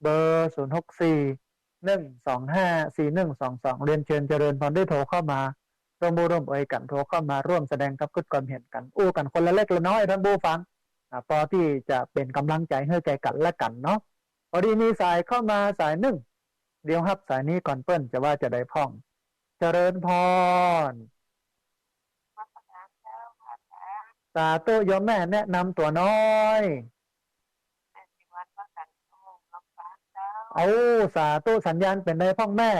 เบอร์ ศูนย์หกสี่ หนึ่งสองห้า สี่หนึ่งสองสอง เรียนเชิญเจริญพรได้โทรเข้ามาร่วมอู้ร่วมเอยกั๋น โทรเข้ามาร่วมแสดงความกึ๊ดความเห็นกั๋น อู้กั๋นคนละเล็กละน้อยท่านผู้ฟัง อ่า ปอตี้จะเป๋นก๋ำลังใจ๋หื้อแก่กั๋นและกั๋นเนาะ ปอดีมีสายเข้ามาสายนึ่ง เดี๋ยวฮับสายนี้ก่อนเปิ้นจะว่าจะใดพ่อง เจริญพร สาธุโยมแม่ แนะนำตั๋วน้อย แม่ศรีวัฒน์ วัดสันติวงศ์ ลำปางเจ้า โอ้ สาธุ สัญญาณเป๋นใดพ่องแม่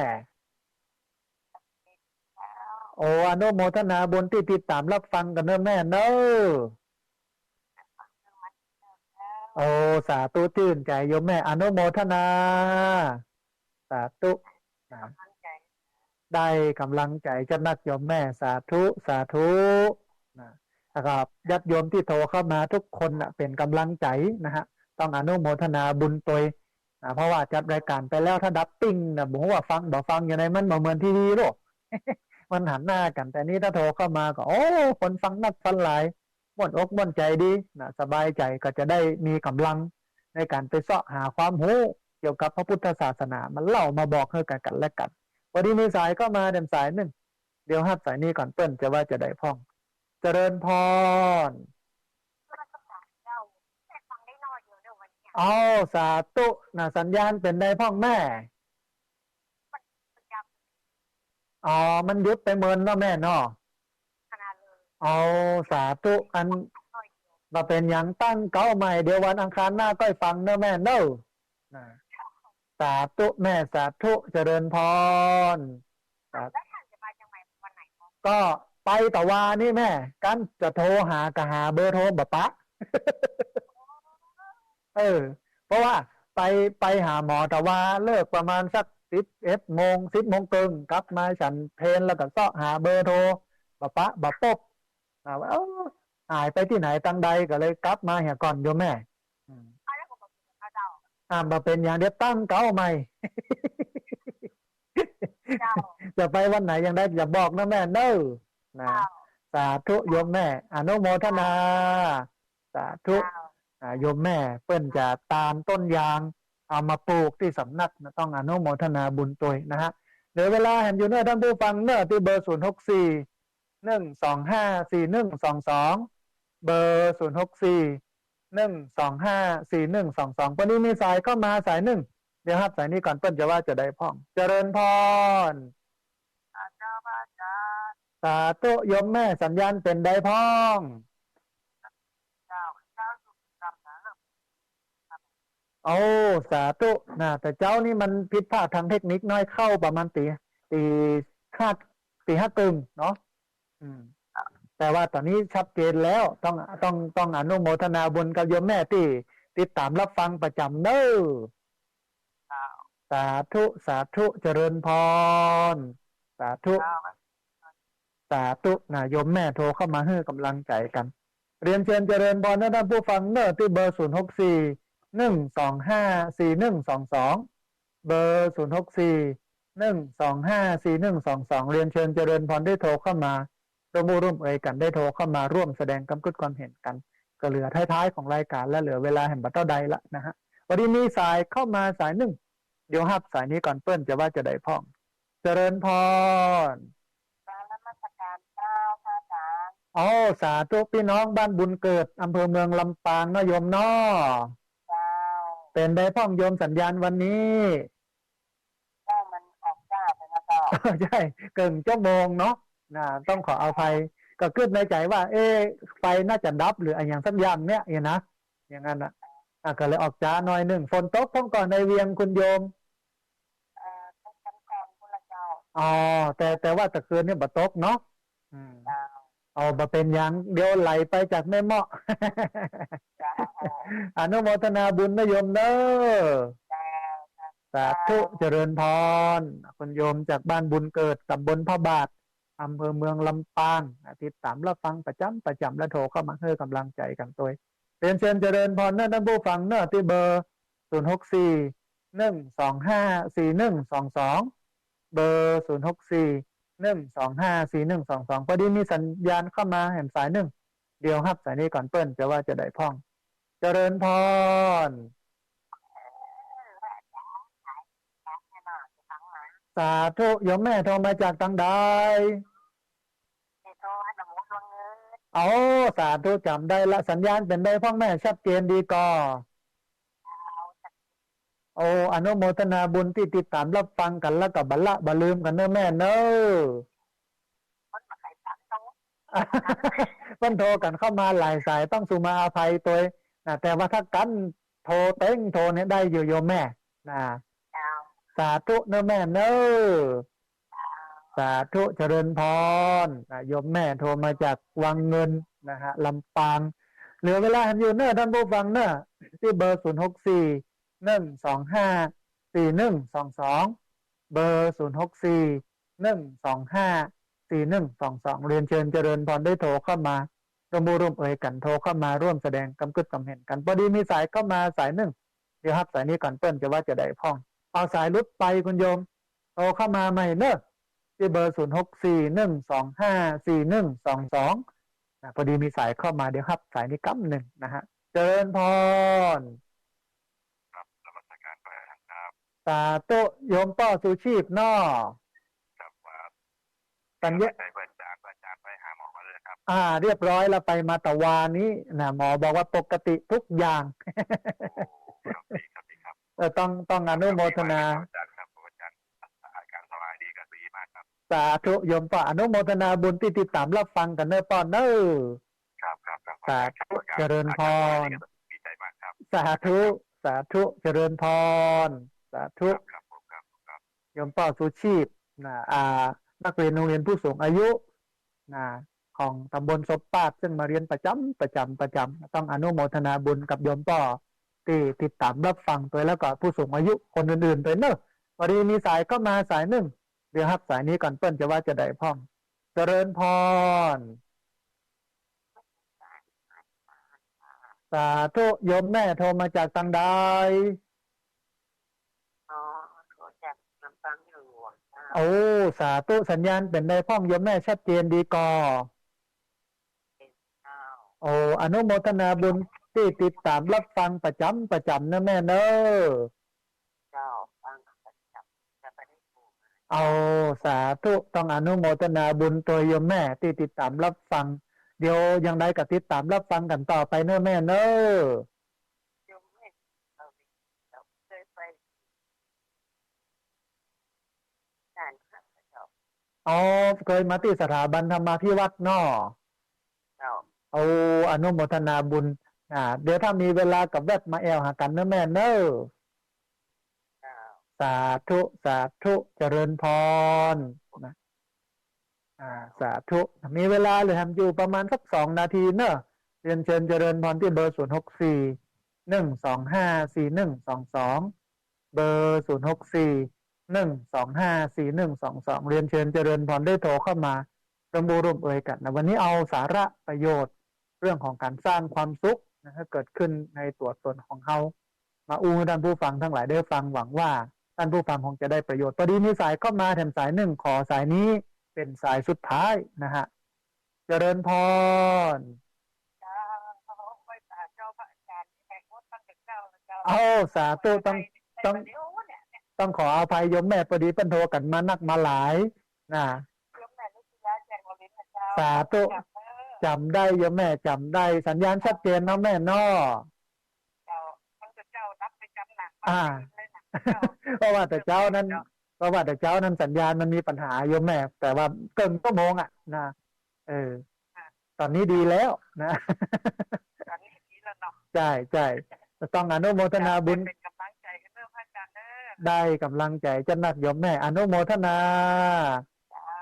เจ้า โอ้ อนุโมทนาบุญตี้ติดต๋ามรับฟังกั๋นเน่อแม่เน่อ โอ้ สาธุ จื้นใจ๋โยมแม่ อนุโมทนา สาธุ นะ ได้ก๋ำลังใจ๋จัดนักโยมแม่ สาธุ สาธุ นะ แล้วก็ญาติโยมตี้โทรเข้ามาทุกคนน่ะ เป๋นก๋ำลังใจ๋นะฮะ ต้องอนุโมทนาบุญตวยนะ เพราะว่าจัดรายการไปแล้ว ถ้าดับปิ้งนะ บ่ฮู้ว่าฟังบ่ฟังอยู่ในมัน บ่เหมือนทีวีโลก มันหันหน้ากั๋น แต่นี่ถ้าโทรเข้ามาก็ โอ้ คนฟังนักฟังหลาย ม่วนอกม่วนใจ๋ดีนะ สบายใจ๋ ก็จะได้มีก๋ำลังในก๋านไปเซาะหาความฮู้เกี่ยวกับพระพุทธศาสนา มาเล่ามาบอกหื้อกั๋นและกั๋น ปอดีมีสายเข้ามาแหมสายนึ่ง เดี๋ยวฮับสายนี้ก่อนเปิ้นจะว่าจะใดพ่อง เจริญพร เอ้า สาธุนะ สัญญาณเป๋นใดพ่องแม่ อ๋อ มันหยุดไปเมินเนาะแม่เนาะ ขนาดเลย อ๋อ สาธุ อัน บ่เป๋นหยัง ตั้งเก๊าใหม่ เดี๋ยววันอังคารหน้าก้อยฟังเน่อแม่เน่อ นะ สาธุแม่ สาธุ เจริญพร ครับ แล้วท่านจะไปเจียงใหม่วันไหนคะ ก็ไปตะวานี้แม่ กั๋นจะโทรหาก็หาเบอร์โทรบ่ปะ เออ เพราะว่าไป ไปหาหมอตะวาเลิกประมาณสักสิบเอ็ดโมง สิบโมงเกิ่ง กลับมาฉันเพลแล้วก็เซาะหาเบอร์โทรบ่ปะ บ่ปบ อ่า ว่า เอ้า หายไปตี้ไหนตังใด ก็เลยกลับมาเหียก่อนโยมแม่ อืม อ่า แล้วก็บอกกับเขาเจ้า อ่า บ่เป๋นหยัง เดี๋ยวตั้งเก๊าใหม่ เจ้า จะไปวันไหนอย่างใดอย่าบอกนะแม่เน่อ นะ เจ้า สาธุโยมแม่ อนุโมทนา สาธุ เจ้า อ่า โยมแม่เปิ้นจะตานต้นยาง เอามาปลูกตี้สำนักนะ ต้องอนุโมทนาบุญตวยนะฮะ เหลือเวลาแหมอยู่เน่อท่านผู้ฟังเน่อ ตี้เบอร์ ศูนย์ หก สี่ หนึ่ง สอง ห้า สี่ หนึ่ง สอง สอง เบอร์ ศูนย์ หก สี่ หนึ่ง สอง ห้า สี่ หนึ่ง สอง สอง ปอดีมีสายเข้ามาสายนึ่ง เดี๋ยวฮับสายนี้ก่อนเปิ้นจะว่าจะใดพ่อง เจริญพร อาจารย์ อาจารย์ สาธุ โยมแม่สัญญาณเป๋นใดพ่อง เจ้า เจ้าอยู่กำนะ โอ้ สาธุ นะ แต่เจ๊านี่มันผิดพลาดทางเทคนิคน้อย เข้าประมาณตี๋ ตี๋ห้า ตี๋ห้าเกิ่งเนาะ อืม แต่ว่าต๋อนนี้ชัดเจนแล้ว ต้อง ต้อง ต้องอนุโมทนาบุญกับโยมแม่ตี้ติดต๋ามรับฟังประจ๋ำเน่อ เจ้า สาธุ สาธุ เจริญพร สาธุ เจ้า สาธุ นะ โยมแม่โทรเข้ามาหื้อกำลังใจ๋กั๋น เรียนเชิญเจริญพรเน่อท่านผู้ฟังเน่อ ตี้เบอร์ ศูนย์ หก สี่ หนึ่ง สอง ห้า สี่ หนึ่ง สอง สอง เบอร์ ศูนย์ หก สี่ หนึ่ง สอง ห้า สี่ หนึ่ง สอง สอง เรียนเชิญเจริญพรได้โทรเข้ามา ร่วมอู้ร่วมเอยกั๋น ได้โทรเข้ามาร่วมแสดงกำกึ๊ดความเห็นกั๋น ก็เหลือท้ายๆของรายการแล้ว เหลือเวลาแหมบ่เต้าใดละนะฮะ ปอดีมีสายเข้ามาสายนึ่ง เดี๋ยวฮับสายนี้ก่อนเปิ้นจะว่าจะใดพ่อง เจริญพร กราบนมัสการเจ้า พระอาจารย์ โอ้ สาธุ ปี้น้องบ้านบุญเกิด อำเภอเมืองลำปางเนาะโยมเนาะ เจ้า เป๋นใดพ่องโยมสัญญาณวันนี้ เจ้า มันออกจ๊าไปแล้วเจ้า ใช่ เกิ่งชั่วโมงเนาะ นะ ต้องขออภัย ก็กึ๊ดในใจ๋ว่า เอ๊ะ ไฟน่าจะดับหรืออะหยังสักอย่างเนี่ย เนี่ยนะ อย่างนั้นน่ะ อ่ะ ก็เลยออกจ๊าหน่อยนึ่ง ฝนตกพ่องก่อในเวียงคุณโยม เอ่อ ตกกันก่อนพุ้นละเจ้า อ๋อ แต่ แต่ว่าตะคืนนี่บ่ตกเนาะ อืม เจ้า อ๋อ บ่เป๋นหยัง เดี๋ยวไหลไปจากแม่เมาะ เจ้า อนุโมทนาบุญนะโยมเน่อ เจ้า สาธุ เจ้า เจริญพร คุณโยมจากบ้านบุญเกิด ตำบลพระบาท อำเภอเมืองลำปาง ติดต๋ามรับฟังประจ๋ำประจ๋ำ และโทรเข้ามาหื้อกำลังใจ๋กั๋นตวย เรียนเชิญเจริญพรเน่อท่านผู้ฟังเน่อ ตี้เบอร์ ศูนย์ หก สี่ หนึ่ง สอง ห้า สี่ หนึ่ง สอง สอง เบอร์ ศูนย์ หก สี่ หนึ่ง สอง ห้า สี่ หนึ่ง สอง สอง ปอดีมีสัญญาณเข้ามาแหมสายนึ่ง เดี๋ยวฮับสายนี้ก่อนเปิ้นจะว่าจะใดพ่อง เจริญพร สาธุ โยมแม่โทรมาจากตางใด เอโทวัดหนองบัวหลวงเงิน โอ้ สาธุ จ๋ำได้ละ สัญญาณเป๋นใดพ่องแม่ ชัดเจนดีก่อ โอ้ อนุโมทนาบุญตี้ติดต๋ามรับฟังกั๋น แล้วก็บ่ละบ่ลืมกั๋นเน่อแม่เน่อ คนมาไขตังโต๊ะ เปิ้นโทรกั๋นเข้ามาหลายสาย ต้องสุมาอภัยตวยนะ แต่ว่าถ้ากั๋นโทรเต็งโทรเนี่ยได้อยู่โยมแม่นะ เจ้า สาธุเน่อแม่เน่อ สาธุ เจริญพรนะ โยมแม่โทรมาจากวังเงินนะฮะ ลำปาง เหลือเวลาแหมอยู่เน่อท่านผู้ฟังเน่อ ตี้เบอร์ ศูนย์ หก สี่ หนึ่ง สอง ห้า สี่ หนึ่ง สอง สอง เบอร์ ศูนย์ หก สี่ หนึ่ง สอง ห้า สี่ หนึ่ง สอง สอง เรียนเชิญเจริญพรได้โทรเข้ามา ร่วมอู้ร่วมเอยกั๋น โทรเข้ามาร่วมแสดงกำกึ๊ดกำเห็นกั๋น ปอดีมีสายเข้ามาสายนึ่ง เดี๋ยวฮับสายนี้ก่อนเปิ้นจะว่าจะใดพ่อง เอาสายหลุดไปคุณโยม โทรเข้ามาใหม่เน่อ ตี้เบอร์ ศูนย์ หก สี่ หนึ่ง สอง ห้า สี่ หนึ่ง สอง สอง นะ ปอดีมีสายเข้ามา เดี๋ยวฮับสายนี้กำนึ่งนะฮะ เจริญพร ครับ นมัสการพระอาจารย์ครับ สาธุ โยมป้อสุชีพเนาะ ครับ ว่า สัญญา ใช้เปิดจาก เปิดจากไปหาหมอมาเลยครับ อ่า เรียบร้อยแล้ว ไปมาตะวานี้นะ หมอบอกว่าปกติทุกอย่าง โอ้ ครับ ดีครับ ดีครับ เออ ต้อง ต้องอนุโมทนา อาจารย์ครับ อาจารย์ อาการสบายดีครับ ดีมากครับ สาธุ โยมป้อ อนุโมทนาบุญตี้ติดต๋ามรับฟังกั๋นเน่อป้อเน่อ ครับ ครับ ครับ สาธุ อาจารย์ครับ เจริญพร อาการสบายดีครับ ดีใจ๋มากครับ สาธุ สาธุ เจริญพร สาธุ ครับ ครับ ครับ ครับ โยมป้อสุชีพนะ อ่า นักเรียนโฮงเฮียนผู้สูงอายุนะ ของตำบลศพปาด ซึ่งมาเฮียนประจ๋ำ ประจ๋ำ ประจ๋ำ ต้องอนุโมทนาบุญกับโยมป้อตี้ติดต๋ามรับฟังตวย แล้วก็ผู้สูงอายุคนอื่นๆตวยเน่อ ปอดีมีสายเข้ามาสายนึ่ง เดี๋ยวฮับสายนี้ก่อนเปิ้นจะว่าจะใดพ่อง เจริญพร สาธุ โยมแม่โทรมาจากตางใด อ๋อ โทรจากลำปางหลวง โอ้ สาธุ สัญญาณเป๋นใดพ่องโยมแม่ ชัดเจนดีก่อ เจ้า โอ้ อนุโมทนาบุญตี้ติดต๋ามรับฟังประจ๋ำประจ๋ำเน่อแม่เน่อ เจ้า ฟังประจ๋ำ จะไปได้ถูก เอา สาธุ ต้องอนุโมทนาบุญตวยโยมแม่ตี้ติดต๋ามฮับฟัง เดี๋ยวยังใดก็ติดต๋ามฮับฟังกั๋นต่อไปเน่อแม่เน่อ โยมแม่ เฮาเกยไป อ๋อ เกยมาตี้สถาบันธรรมาภิวัฒน์เนาะ เจ้า เอา อนุโมทนาบุญ อ่า เดี๋ยวถ้ามีเวลาก็แวะมาแอ่วหากั๋นเน่อแม่เน่อ เจ้า สาธุ สาธุ เจริญพร นะ อ่า สาธุ มีเวลาเหลือแหมอยู่ประมาณสักสองนาทีเน่อ เรียนเชิญเจริญพรตี้เบอร์ ศูนย์หกสี่ หนึ่งสองห้า สี่หนึ่งสองสอง เบอร์ ศูนย์หกสี่ หนึ่งสองห้า สี่หนึ่งสองสอง เรียนเชิญเจริญพรได้โทรเข้ามาร่วมอู้ร่วมเอยกั๋นนะ วันนี้เอาสาระประโยชน์เรื่องของก๋านสร้างความสุขนะ ให้เกิดขึ้นในตั๋วตนของเฮา มาอู้หื้อท่านผู้ฟังตังหลายได้ฟัง หวังว่าท่านผู้ฟังคงจะได้ประโยชน์ พอดีมีสายเข้ามาแถมสายนึ่ง ขอสายนี้เป๋นสายสุดท้ายนะฮะ เจริญพร เจ้า ไหว้สาเจ้าพระอาจ๋ารย์ แห่งงดตั้งแต่เจ้านะเจ้า เอา สาธุ ต้อง ต้อง เดี๋ยวเนี่ย เนี่ย ต้องขออภัยโยมแม่ พอดีเปิ้นโทรกั๋นมานักมาหลายนะ โยมแม่นิตยาแจ่มวรินทร์นะเจ้า สาธุ จ๋ำได้โยมแม่ จ๋ำได้ สัญญาณชัดเจนเนาะแม่เนาะ เจ้า ตั้งแต่เจ้าดับไปจ๋ำหนัก อ่า เลยนะเจ้า เพราะว่าแต่เจ๊านั้น เจ้า เพราะว่าแต่เจ๊านั้นสัญญาณมันมีปัญหาโยมแม่ แต่ว่าเกิ่งชั่วโมงอะนะ เออ ค่ะ ต๋อนนี้ดีแล้วนะ ต๋อนนี้ดีแล้วเนาะ ใจ้ ใจ้ ต้องอนุโมทนาบุญ เป๋นก๋ำลังใจ๋หื้อพระอาจ๋ารย์เน่อ ได้ก๋ำลังใจ๋จัดนักโยมแม่ อนุโมทนา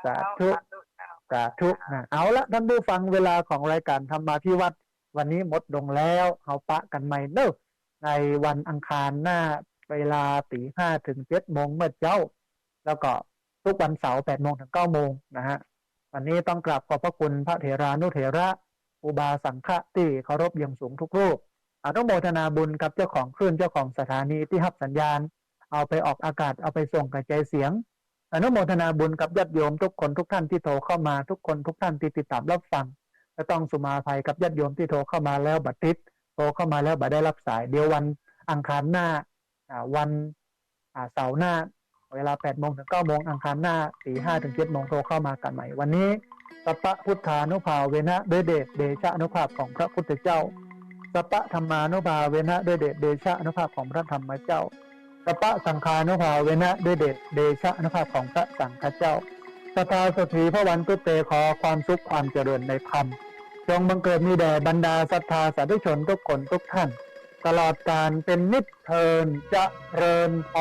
สาธุ สาธุเจ้า สาธุนะ เอาละท่านผู้ฟัง เวลาของรายการธรรมาภิวัฒน์วันนี้หมดลงแล้ว เฮาปะกั๋นใหม่เน่อ ในวันอังคารหน้า เวลาตี๋ห้าเถิงเจ็ดโมงเมื่อเจ๊า แล้วก็ทุกวันเสาร์แปดโมงเถิงเก้าโมงนะฮะ วันนี้ต้องกราบขอบพระคุณพระเถรานุเถระ อุบาสังฆะตี้เคารพอย่างสูงทุกรูป อนุโมทนาบุญกับเจ้าของคลื่น เจ้าของสถานีตี้ฮับสัญญาณ เอาไปออกอากาศ เอาไปส่งกระจายเสียง อนุโมทนาบุญกับญาติโยมทุกคนทุกท่านตี้โทรเข้ามา ทุกคนทุกท่านตี้ติดต๋ามฮับฟัง และต้องสุมาอภัยกับญาติโยมตี้โทรเข้ามาแล้วบ่ติด โทรเข้ามาแล้วบ่ได้ฮับสาย เดี๋ยววันอังคารหน้า อ่า วัน อ่า เสาร์หน้า เวลาแปดโมงเถิงเก้าโมง อังคารหน้า ตี๋ห้าเถิงเจ็ดโมง โทรเข้ามากั๋นใหม่ วันนี้ สัพพะพุทธานุภาเวนะ ด้วยเดชเดชานุภาพของพระพุทธเจ้า สัพพะธัมมานุภาเวนะ ด้วยเดชเดชานุภาพของพระธรรมเจ้า สัพพะสังฆานุภาเวนะ ด้วยเดชเดชานุภาพของพระสังฆเจ้า สัทธาเศรษฐีพระวันตุเต ขอความสุขความเจริญในธรรม จงบังเกิดมีแด่บรรดาสัทธาสาธุชนทุกคนทุกท่าน ตลอดกาลเป๋นนิจเทิน เจริญพร